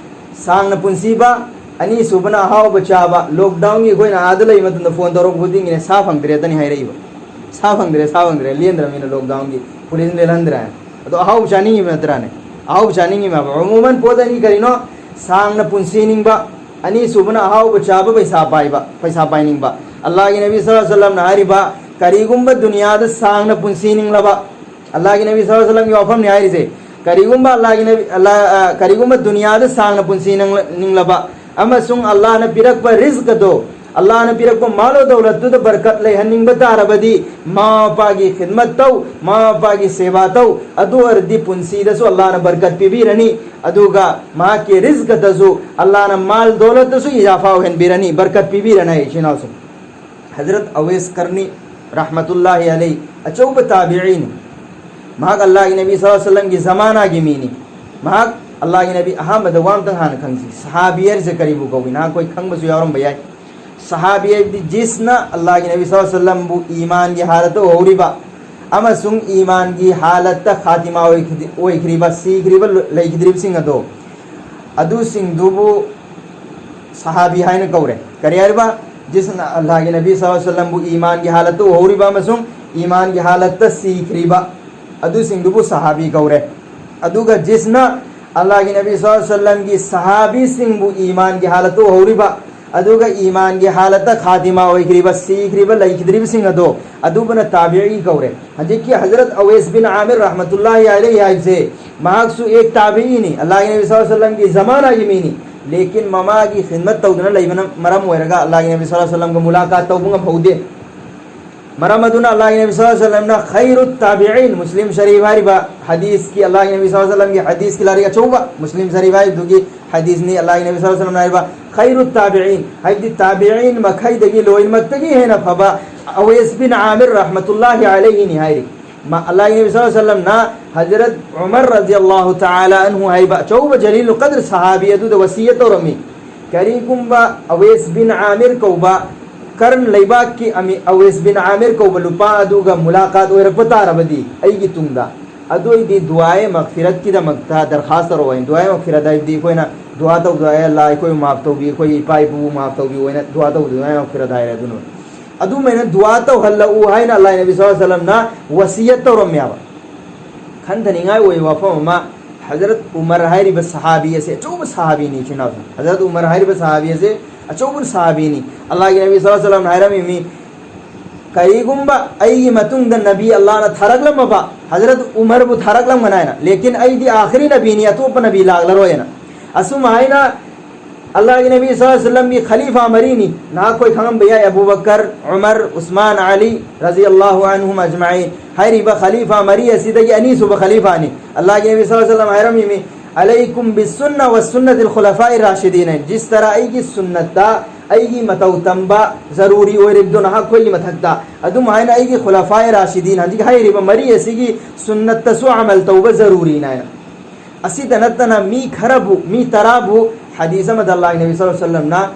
ꯁꯥꯡꯅ ꯄꯨꯟꯁꯤꯕ, ꯑꯅꯤꯁꯨꯕꯅ ꯑꯍꯥꯎꯕ ꯆꯥꯕ꯫ ꯂꯣꯛꯗꯥꯎꯟꯒꯤ ꯑꯩꯈꯣꯏꯅ ꯑꯥꯗ ꯂꯩꯕ ꯃꯇꯝꯗ ꯐꯣꯟ ꯇꯧꯔꯛꯄ ꯈꯨꯗꯤꯡꯒꯤꯅꯦ, "ꯁꯥ ꯐꯪꯗ꯭ꯔꯦꯗꯅꯤ" ꯍꯥꯏꯔꯛꯏꯕ꯫ "ꯁꯥ ꯐꯪꯗ꯭ꯔꯦ, ꯁꯥ ꯐꯪꯗ꯭ꯔꯦ, ꯂꯦꯟꯗ꯭ꯔꯕꯅꯤꯅ ꯂꯣꯛꯗꯥꯎꯟꯒꯤ ꯄꯨꯂꯤꯁꯅ ꯂꯦꯜꯍꯟꯗ꯭ꯔꯦ ꯍꯥꯏ"꯫ ꯑꯗꯣ ꯑꯍꯥꯎꯕ ꯆꯥꯅꯤꯡꯉꯤꯕ ꯅꯠꯇ꯭ꯔꯥꯅꯦ? ꯑꯍꯥꯎꯕ ꯆꯥꯅꯤꯡꯉꯤꯕ ꯍꯥꯏꯕ꯫ ꯑꯃꯨꯃꯟ ꯄꯣꯠ ꯑꯅꯤ ꯀꯔꯤꯅꯣ? ꯁꯥꯡꯅ ꯄꯨꯟꯁꯤ ꯅꯤꯡꯕ, ꯑꯅꯤꯁꯨꯕꯅ ꯑꯍꯥꯎꯕ ꯆꯥꯕ, ꯄꯩꯁꯥ ꯄꯥꯏꯕ, ꯄꯩꯁꯥ ꯄꯥꯏꯅꯤꯡꯕ꯫ ꯑꯜꯂꯥꯍꯒꯤ ꯅꯕꯤ ꯁꯜꯂꯜꯂꯥꯍꯨ ꯑꯂꯩꯍꯤ ꯋꯁꯜꯂꯝꯅ ꯍꯥꯏꯔꯤꯕ, ꯀꯔꯤꯒꯨꯝꯕ ꯗꯨꯅꯤꯌꯥꯗ ꯁꯥꯡꯅ ꯄꯨꯟꯁꯤ ꯅꯤꯡꯂꯕ, ꯑꯜꯂꯥꯍꯒꯤ ꯅꯕꯤ ꯁꯜꯂꯜꯂꯥꯍꯨ ꯑꯂꯩꯍꯤ ꯋꯁꯜꯂꯝꯒꯤ ꯋꯥꯐꯝꯅꯤ ꯍꯥꯏꯔꯤꯁꯦ, ꯀꯔꯤꯒꯨꯝꯕ ꯑꯜꯂꯥꯍꯒꯤ ꯅꯕꯤ, ꯑꯜꯂꯥꯍ, ꯑ, ꯀꯔꯤꯒꯨꯝꯕ ꯗꯨꯅꯤꯌꯥꯗ ꯁꯥꯡꯅ ꯄꯨꯟꯁꯤ ꯅꯤꯡꯂ-, ꯅꯤꯡꯂꯕ ꯑꯃꯁꯨꯡ ꯑꯜꯂꯥꯍꯅ ꯄꯤꯔꯛꯄ ꯔꯤꯖ꯭ꯛ ꯑꯗꯣ, ꯑꯜꯂꯥꯍꯅ ꯄꯤꯔꯛꯄ ꯃꯥꯜ ꯗꯧꯂꯠꯇꯨꯗ ꯕꯔꯀꯠ ꯂꯩꯍꯟꯅꯤꯡꯕ ꯇꯥꯔꯕꯗꯤ, ꯃꯃꯥ ꯃꯄꯥꯒꯤ ꯈꯤꯗꯃꯠ ꯇꯧ, ꯃꯃꯥ ꯃꯄꯥꯒꯤ ꯁꯦꯕꯥ ꯇꯧ, ꯑꯗꯨ ꯑꯣꯏꯔꯗꯤ ꯄꯨꯟꯁꯤꯗꯁꯨ ꯑꯜꯂꯥꯍꯅ ꯕꯔꯀꯠ ꯄꯤꯕꯤꯔꯅꯤ, ꯑꯗꯨꯒ ꯃꯍꯥꯛꯀꯤ ꯔꯤꯖ꯭ꯛꯇꯁꯨ, ꯑꯜꯂꯥꯍꯅ ꯃꯥꯜ ꯗꯧꯂꯠꯇꯁꯨ ꯏꯖꯥꯐꯥ ꯑꯣꯏꯍꯟꯕꯤꯔꯅꯤ, ꯕꯔꯀꯠ ꯄꯤꯕꯤꯔꯅꯤ꯫ ꯏꯆꯤꯟ ꯏꯅꯥꯎꯁꯤꯡ, ꯍꯖꯔꯠ ꯑꯋꯦꯁ ꯀꯔꯅꯤ ꯔꯍꯃꯇꯨꯜꯂꯥꯍꯤ ꯑꯂꯩ, ꯑꯆꯧꯕ ꯇꯥꯕꯤꯏꯅꯤ꯫ ꯃꯍꯥꯛ ꯑꯜꯂꯥꯍꯒꯤ ꯅꯕꯤ ꯁꯜꯂꯜꯂꯥꯍꯨ ꯑꯂꯩꯍꯤ ꯋꯁꯜꯂꯝꯒꯤ ꯖꯃꯥꯅꯥꯒꯤ ꯃꯤꯅꯤ꯫ ꯃꯍꯥꯛ ꯑꯜꯂꯥꯍꯒꯤ ꯅꯕꯤ, ꯑꯍꯥꯟꯕꯗ ꯋꯥ ꯑꯝꯇꯪ ꯍꯥꯟꯅ ꯈꯪꯁꯤ, ꯁꯍꯥꯕꯤ ꯍꯥꯏꯔꯤꯁꯦ ꯀꯔꯤꯕꯨ ꯀꯧꯏ? ꯅꯍꯥꯛ ꯑꯩꯈꯣꯏ ꯈꯪꯕꯁꯨ ꯌꯥꯎꯔꯝꯕ ꯌꯥꯏ꯫ ꯁꯍꯥꯕꯤ ꯍꯥꯏꯕꯗꯤ ꯖꯤꯁꯅ ꯑꯜꯂꯥꯍꯒꯤ ꯅꯕꯤ ꯁꯜꯂꯜꯂꯥꯍꯨ ꯑꯂꯩꯍꯤ ꯋꯁꯜꯂꯝꯕꯨ ꯏꯃꯥꯟꯒꯤ ꯍꯥꯂꯠꯇ ꯎꯍꯧꯔꯤꯕ ꯑꯃꯁꯨꯡ ꯏꯃꯥꯟꯒꯤ ꯍꯥꯂꯠꯇ ꯈꯥꯇꯤꯃꯥ ꯑꯣꯏꯈꯤꯗꯤ-, ꯑꯣꯏꯈ꯭ꯔꯤꯕ, ꯁꯤꯈ꯭ꯔꯤꯕ, ꯂꯩꯈꯤꯗ꯭ꯔꯤꯕꯁꯤꯡ ꯑꯗꯣ, ꯑꯗꯨꯁꯤꯡꯗꯨꯕꯨ ꯁꯍꯥꯕꯤ ꯍꯥꯏꯅ ꯀꯧꯔꯦ꯫ ꯀꯔꯤ ꯍꯥꯏꯔꯤꯕ? ꯖꯤꯁꯅ ꯑꯜꯂꯥꯍꯒꯤ ꯅꯕꯤ ꯁꯜꯂꯜꯂꯥꯍꯨ ꯑꯂꯩꯍꯤ ꯋꯥꯁꯜꯂꯝꯕꯨ ꯏꯃꯥꯟꯒꯤ ꯍꯥꯂꯠꯇ ꯎꯍꯧꯔꯤꯕ ꯑꯃꯁꯨꯡ ꯏꯃꯥꯟꯒꯤ ꯍꯥꯂꯠꯇ ꯁꯤꯈ꯭ꯔꯤꯕ, ꯑꯗꯨꯁꯤꯡꯗꯨꯕꯨ ꯁꯍꯥꯕꯤ ꯀꯧꯔꯦ꯫ ꯑꯗꯨꯒ ꯖꯤꯁꯅ ꯑꯜꯂꯥꯍꯒꯤ ꯅꯕꯤ ꯁꯜꯂꯜꯂꯥꯍꯨ ꯑꯂꯩꯍꯤ ꯋꯥꯁꯜꯂꯝꯒꯤ ꯁꯍꯥꯕꯤꯁꯤꯡꯕꯨ ꯏꯃꯥꯟꯒꯤ ꯍꯥꯂꯠꯇ ꯎꯍꯧꯔꯤꯕ, ꯑꯗꯨꯒ ꯏꯃꯥꯟꯒꯤ ꯍꯥꯂꯠꯇ ꯈꯥꯇꯤꯃꯥ ꯑꯣꯏꯈ꯭ꯔꯤꯕ, ꯁꯤꯈ꯭ꯔꯤꯕ, ꯂꯩꯈꯤꯗ꯭ꯔꯤꯕꯁꯤꯡ ꯑꯗꯣ, ꯑꯗꯨꯕꯨꯅ ꯇꯥꯕꯤꯏ ꯀꯧꯔꯦ꯫ ꯍꯧꯖꯤꯛꯀꯤ ꯍꯖꯔꯠ ꯑꯋꯦꯁ ꯕꯤꯟ ꯑꯥꯃꯤꯔ ꯔꯍꯃꯇꯨꯜꯂꯥꯍꯤ ꯑꯂꯩꯍꯤ ꯍꯥꯏꯕꯁꯦ, ꯃꯍꯥꯛꯁꯨ ꯑꯦꯛ ꯇꯥꯕꯤꯏꯅꯤ, ꯑꯜꯂꯥꯍꯒꯤ ꯅꯕꯤ ꯁꯜꯂꯜꯂꯥꯍꯨ ꯑꯂꯩꯍꯤ ꯋꯥꯁꯜꯂꯝꯒꯤ ꯖꯃꯥꯅꯥꯒꯤ ꯃꯤꯅꯤ꯫ ꯂꯦꯀꯤꯟ ꯃꯃꯥꯒꯤ ꯈꯤꯗꯃꯠ ꯇꯧꯗꯨꯅ ꯂꯩꯕꯅ ꯃꯔꯝ ꯑꯣꯏꯔꯒ ꯑꯜꯂꯥꯍꯒꯤ ꯅꯕꯤ ꯁꯜꯂꯜꯂꯥꯍꯨ ꯑꯂꯩꯍꯤ ꯋꯥꯁꯜꯂꯝꯒ ꯃꯨꯂꯥꯀꯥꯠ ꯇꯧꯕ ꯉꯝꯍꯧꯗꯦ꯫ ꯃꯔꯝ ꯑꯗꯨꯅ ꯑꯜꯂꯥꯍꯒꯤ ꯅꯕꯤ ꯁꯜꯂꯜꯂꯥꯍꯨ ꯑꯂꯩꯍꯤ ꯋꯥꯁꯜꯂꯝꯅ ꯈꯩꯔꯨ ꯇꯥꯕꯤꯏꯟ, ꯃꯨꯁꯂꯤꯝ ꯁꯔꯤꯐ ꯍꯥꯏꯔꯤꯕ ꯍꯗꯤꯁꯀꯤ, ꯑꯜꯂꯥꯍꯒꯤ ꯅꯕꯤ ꯁꯜꯂꯜꯂꯥꯍꯨ ꯑꯂꯩꯍꯤ ꯋꯥꯁꯜꯂꯝꯒꯤ ꯍꯗꯤꯁꯀꯤ ꯂꯥꯏꯔꯤꯛ ꯑꯆꯧꯕ ꯃꯨꯁꯂꯤꯝ ꯁꯔꯤꯐ ꯍꯥꯏꯕꯗꯨꯒꯤ ꯍꯗꯤꯁꯅꯤ꯫ ꯑꯜꯂꯥꯍꯒꯤ ꯅꯕꯤ ꯁꯜꯂꯜꯂꯥꯍꯨ ꯑꯂꯩꯍꯤ ꯋꯥꯁꯜꯂꯝꯅ ꯍꯥꯏꯔꯤꯕ ꯈꯩꯔꯨ ꯇꯥꯕꯤꯏꯟ ꯍꯥꯏꯕꯗꯤ ꯇꯥꯕꯤꯏꯟ ꯃꯈꯩꯗꯒꯤ ꯂꯣꯏꯅꯃꯛꯇꯒꯤ ꯍꯦꯟꯅ ꯐꯕ ꯑꯋꯦꯁ ꯕꯤꯟ ꯑꯥꯃꯤꯔ ꯔꯍꯃꯇꯨꯜꯂꯥꯍꯤ ꯑꯂꯩꯍꯤꯅꯤ ꯍꯥꯏꯔꯤ꯫ ꯃꯥ, ꯑꯜꯂꯥꯍꯒꯤ ꯅꯕꯤ ꯁꯜꯂꯜꯂꯥꯍꯨ ꯑꯂꯩꯍꯤ ꯋꯥꯁꯜꯂꯝꯅ ꯍꯖꯔꯠ ꯎꯃꯔ ꯔꯖꯤꯌꯜꯂꯥꯍꯨ ꯇꯥꯂꯥ ꯑꯟꯍꯨ ꯍꯥꯏꯕ ꯑꯆꯧꯕ ꯖꯂꯤꯂꯨꯜ ꯀꯗ꯭ꯔ ꯁꯍꯥꯕꯤ ꯑꯗꯨꯗ ꯋꯁꯤꯌꯠ ꯇꯧꯔꯝꯃꯤ, ꯀꯔꯤꯒꯨꯝꯕ ꯑꯋꯦꯁ ꯕꯤꯟ ꯑꯥꯃꯤꯔ ꯀꯧꯕ ꯀꯔꯟ ꯂꯩꯕꯥꯛꯀꯤ ꯑꯃꯤ-, ꯑꯋꯦꯁ ꯕꯤꯟ ꯑꯥꯃꯤꯔ ꯀꯧꯕ ꯅꯨꯄꯥ ꯑꯗꯨꯒ ꯃꯨꯂꯥꯀꯥꯠ ꯑꯣꯏꯔꯛꯄ ꯇꯥꯔꯕꯗꯤ ꯑꯩꯒꯤ ꯇꯨꯡꯗ, ꯑꯗꯨ ꯑꯣꯏꯗꯤ ꯗꯨꯑꯥꯏ ꯃꯒꯐꯤꯔꯠꯀꯤꯗꯃꯛꯇ ꯗꯔꯈꯥꯁ ꯇꯧꯔꯛꯑꯣ ꯍꯥꯏꯅ꯫ ꯗꯨꯑꯥꯏ ꯃꯒꯐꯤꯔꯠ ꯍꯥꯏꯕꯗꯤ ꯑꯩꯈꯣꯏꯅ ꯗꯨꯑꯥ ꯇꯧꯕꯗꯣ, "ꯑꯦ ꯑꯜꯂꯥꯍ, ꯑꯩꯈꯣꯏꯕꯨ ꯃꯥꯐ ꯇꯧꯕꯤ, ꯑꯩꯈꯣꯏꯒꯤ ꯏꯄꯥ ꯏꯄꯨꯕꯨ ꯃꯥꯐ ꯇꯧꯕꯤꯌꯨ" ꯍꯥꯏꯅ ꯗꯨꯑꯥ ꯇꯧꯕꯗꯣ ꯗꯨꯑꯥꯏ ꯃꯒꯐꯤꯔꯠ ꯍꯥꯏꯔꯦ꯫ ꯑꯗꯨꯅ ꯑꯗꯨꯃꯥꯏꯅ ꯗꯨꯑꯥ ꯇꯧꯍꯜꯂꯛꯎ ꯍꯥꯏꯅ ꯑꯜꯂꯥꯍ ꯅꯕꯤ ꯁꯜꯂꯜꯂꯥꯍꯨ ꯑꯂꯩꯍꯤ ꯋꯥꯁꯜꯂꯝꯅ ꯋꯁꯤꯌꯠ ꯇꯧꯔꯝꯃꯦꯕ꯫ ꯈꯟꯊꯅꯤꯡꯉꯥꯏ ꯑꯣꯏꯕ ꯋꯥꯐꯝ ꯑꯃ, ꯍꯖꯔꯠ ꯎꯃꯔ ꯍꯥꯏꯔꯤꯕ ꯁꯍꯥꯕꯤ ꯑꯁꯦ ꯑꯆꯧꯕ ꯁꯍꯥꯕꯤꯅꯤ, ꯏꯆꯤꯟ ꯏꯅꯥꯎꯁꯤꯡ꯫ ꯍꯖꯔꯠ ꯎꯃꯔ ꯍꯥꯏꯔꯤꯕ ꯁꯍꯥꯕꯤ ꯑꯁꯦ ꯑꯆꯧꯕ ꯁꯍꯥꯕꯤꯅꯤ꯫ ꯑꯜꯂꯥꯍꯒꯤ ꯅꯕꯤ ꯁꯜꯂꯜꯂꯥꯍꯨ ꯑꯂꯩꯍꯤ ꯋꯥꯁꯜꯂꯝꯅ ꯍꯥꯏꯔꯝꯃꯤꯃꯤ, "ꯀꯔꯤꯒꯨꯝꯕ ꯑꯩꯒꯤ ꯃꯇꯨꯡꯗ ꯅꯕꯤ ꯑꯜꯂꯥꯍꯅ ꯊꯥꯔꯛꯂꯝꯃꯕ ꯍꯖꯔꯠ ꯎꯃꯔꯕꯨ ꯊꯥꯔꯛꯂꯝꯒꯅꯤ" ꯍꯥꯏꯅ, "ꯂꯦꯀꯤꯟ ꯑꯩꯗꯤ ꯑꯥꯈꯤꯔꯤ ꯅꯕꯤꯅꯤ, ꯑꯇꯣꯞꯄ ꯅꯕꯤ ꯂꯥꯛꯂꯔꯣꯏ" ꯍꯥꯏꯅ꯫ ꯑꯁꯨꯝ ꯍꯥꯏꯅ ꯑꯜꯂꯥꯍꯒꯤ ꯅꯕꯤ ꯁꯜꯂꯜꯂꯥꯍꯨ ꯑꯂꯩꯍꯤ ꯋꯥꯁꯜꯂꯝꯒꯤ ꯈꯂꯤꯐꯥ ꯃꯔꯤꯅꯤ꯫ ꯅꯍꯥꯛꯈꯣꯏ ꯈꯪꯉꯝꯕ ꯌꯥꯏ, ꯑꯕꯨ ꯕꯀꯔ, ꯎꯃꯔ, ꯎꯁꯃꯥꯟ, ꯑꯂꯤ ꯔꯖꯤꯌꯜꯂꯥꯍꯨ ꯑꯟꯍꯨꯝ ꯑꯖꯃꯥꯏꯟ꯫ ꯍꯥꯏꯔꯤꯕ ꯈꯂꯤꯐꯥ ꯃꯔꯤ ꯑꯁꯤꯗꯒꯤ ꯑꯅꯤꯁꯨꯕ ꯈꯂꯤꯐꯥꯅꯤ꯫ ꯑꯜꯂꯥꯍꯒꯤ ꯅꯕꯤ ꯁꯜꯂꯜꯂꯥꯍꯨ ꯑꯂꯩꯍꯤ ꯋꯥꯁꯜꯂꯝ ꯍꯥꯏꯔꯝꯃꯤꯃꯤ, "ꯑꯂꯩꯀꯨꯝ ꯕꯤꯁꯁꯨꯟꯅ ꯋꯁꯁꯨꯟꯅꯇꯤꯜ ꯈꯨꯂꯐꯥꯏ ꯔꯥꯁꯤꯗꯤꯟ" ꯍꯥꯏꯅ꯫ ꯖꯤꯁ ꯇꯔꯥ ꯑꯩꯒꯤ ꯁꯨꯟꯅꯠꯇ, ꯑꯩꯒꯤ ꯃꯇꯧ ꯇꯝꯕ ꯖꯔꯨꯔꯤ ꯑꯣꯏꯔꯤꯕꯗꯣ ꯅꯍꯥꯛꯈꯣꯏꯒꯤ ꯃꯊꯛꯇ, ꯑꯗꯨꯝ ꯍꯥꯏꯅ ꯑꯩꯒꯤ ꯈꯨꯂꯐꯥꯏ ꯔꯥꯁꯤꯗꯤꯟ, ꯍꯧꯖꯤꯛ ꯍꯥꯏꯔꯤꯕ ꯃꯔꯤ ꯑꯁꯤꯒꯤ ꯁꯨꯟꯅꯠꯇꯁꯨ ꯑꯃꯜ ꯇꯧꯕ ꯖꯔꯨꯔꯤꯅ ꯍꯥꯏꯅ꯫ ꯑꯁꯤꯇ ꯅꯠꯇꯅ ꯃꯤ ꯈꯔꯕꯨ, ꯃꯤ ꯇꯔꯥꯕꯨ ꯍꯗꯤꯁ ꯑꯃꯗ ꯑꯜꯂꯥꯍꯒꯤ ꯅꯕꯤ ꯁꯜꯂꯜꯂꯥꯍꯨ ꯑꯂꯩꯍꯤ ꯋꯥꯁꯜꯂꯝꯅ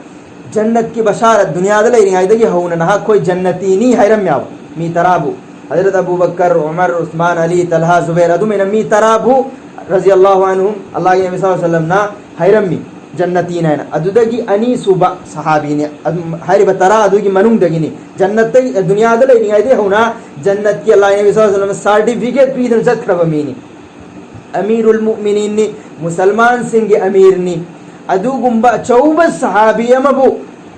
ꯖꯟꯅꯠꯀꯤ ꯕꯁꯥꯔꯠ ꯗꯨꯅꯤꯌꯥꯗ ꯂꯩꯔꯤꯉꯩꯗꯒꯤ ꯍꯧꯅ ꯅꯍꯥꯛꯈꯣꯏ ꯖꯟꯅꯇꯤꯅꯤ ꯍꯥꯏꯔꯝꯃꯦꯕ꯫ ꯃꯤ ꯇꯔꯥꯕꯨ, ꯍꯖꯔꯠ ꯑꯕꯨ ꯕꯀꯔ, ꯎꯃꯔ, ꯎꯁꯃꯥꯟ, ꯑꯂꯤ, ꯇꯜꯍꯥ, ꯖꯨꯕꯩꯔ, ꯑꯗꯨꯃꯥꯏꯅ ꯃꯤ ꯇꯔꯥꯕꯨ ꯔꯖꯤꯌꯜꯂꯥꯍꯨ ꯑꯟꯍꯨꯝ ꯑꯜꯂꯥꯍꯒꯤ ꯅꯕꯤ ꯁꯜꯂꯜꯂꯥꯍꯨ ꯑꯂꯩꯍꯤ ꯋꯥꯁꯜꯂꯝꯅ ꯍꯥꯏꯔꯝꯃꯤ꯫ ꯖꯟꯅꯇꯤꯅ ꯍꯥꯏꯅ꯫ ꯑꯗꯨꯗꯒꯤ ꯑꯅꯤꯁꯨꯕ ꯁꯍꯥꯕꯤꯅꯤ꯫ ꯑꯗꯨꯝ ꯍꯥꯏꯔꯤꯕ ꯇꯔꯥ ꯑꯗꯨꯒꯤ ꯃꯅꯨꯡꯗꯒꯤꯅꯤ꯫ ꯖꯟꯅꯠꯇꯒꯤ, ꯗꯨꯅꯤꯌꯥꯗ ꯂꯩꯔꯤꯉꯩꯗꯒꯤ ꯍꯧꯅ ꯖꯟꯅꯠꯀꯤ ꯑꯜꯂꯥꯍ ꯅꯕꯤ ꯁꯜꯂꯜꯂꯥꯍꯨ ꯑꯂꯩꯍꯤ ꯋꯁꯜꯂꯝ ꯁꯥꯔꯇꯤꯐꯤꯀꯦꯠ ꯄꯤꯗꯨꯅ ꯆꯠꯈ꯭ꯔꯕ ꯃꯤꯅꯤ꯫ ꯑꯃꯤꯔꯨꯜ ꯃꯨꯃꯤꯅꯤꯟꯅꯤ, ꯃꯨꯁꯜꯃꯥꯟꯁꯤꯡꯒꯤ ꯑꯃꯤꯔꯅꯤ꯫ ꯑꯗꯨꯒꯨꯝꯕ ꯑꯆꯧꯕ ꯁꯍꯥꯕꯤ ꯑꯃꯕꯨ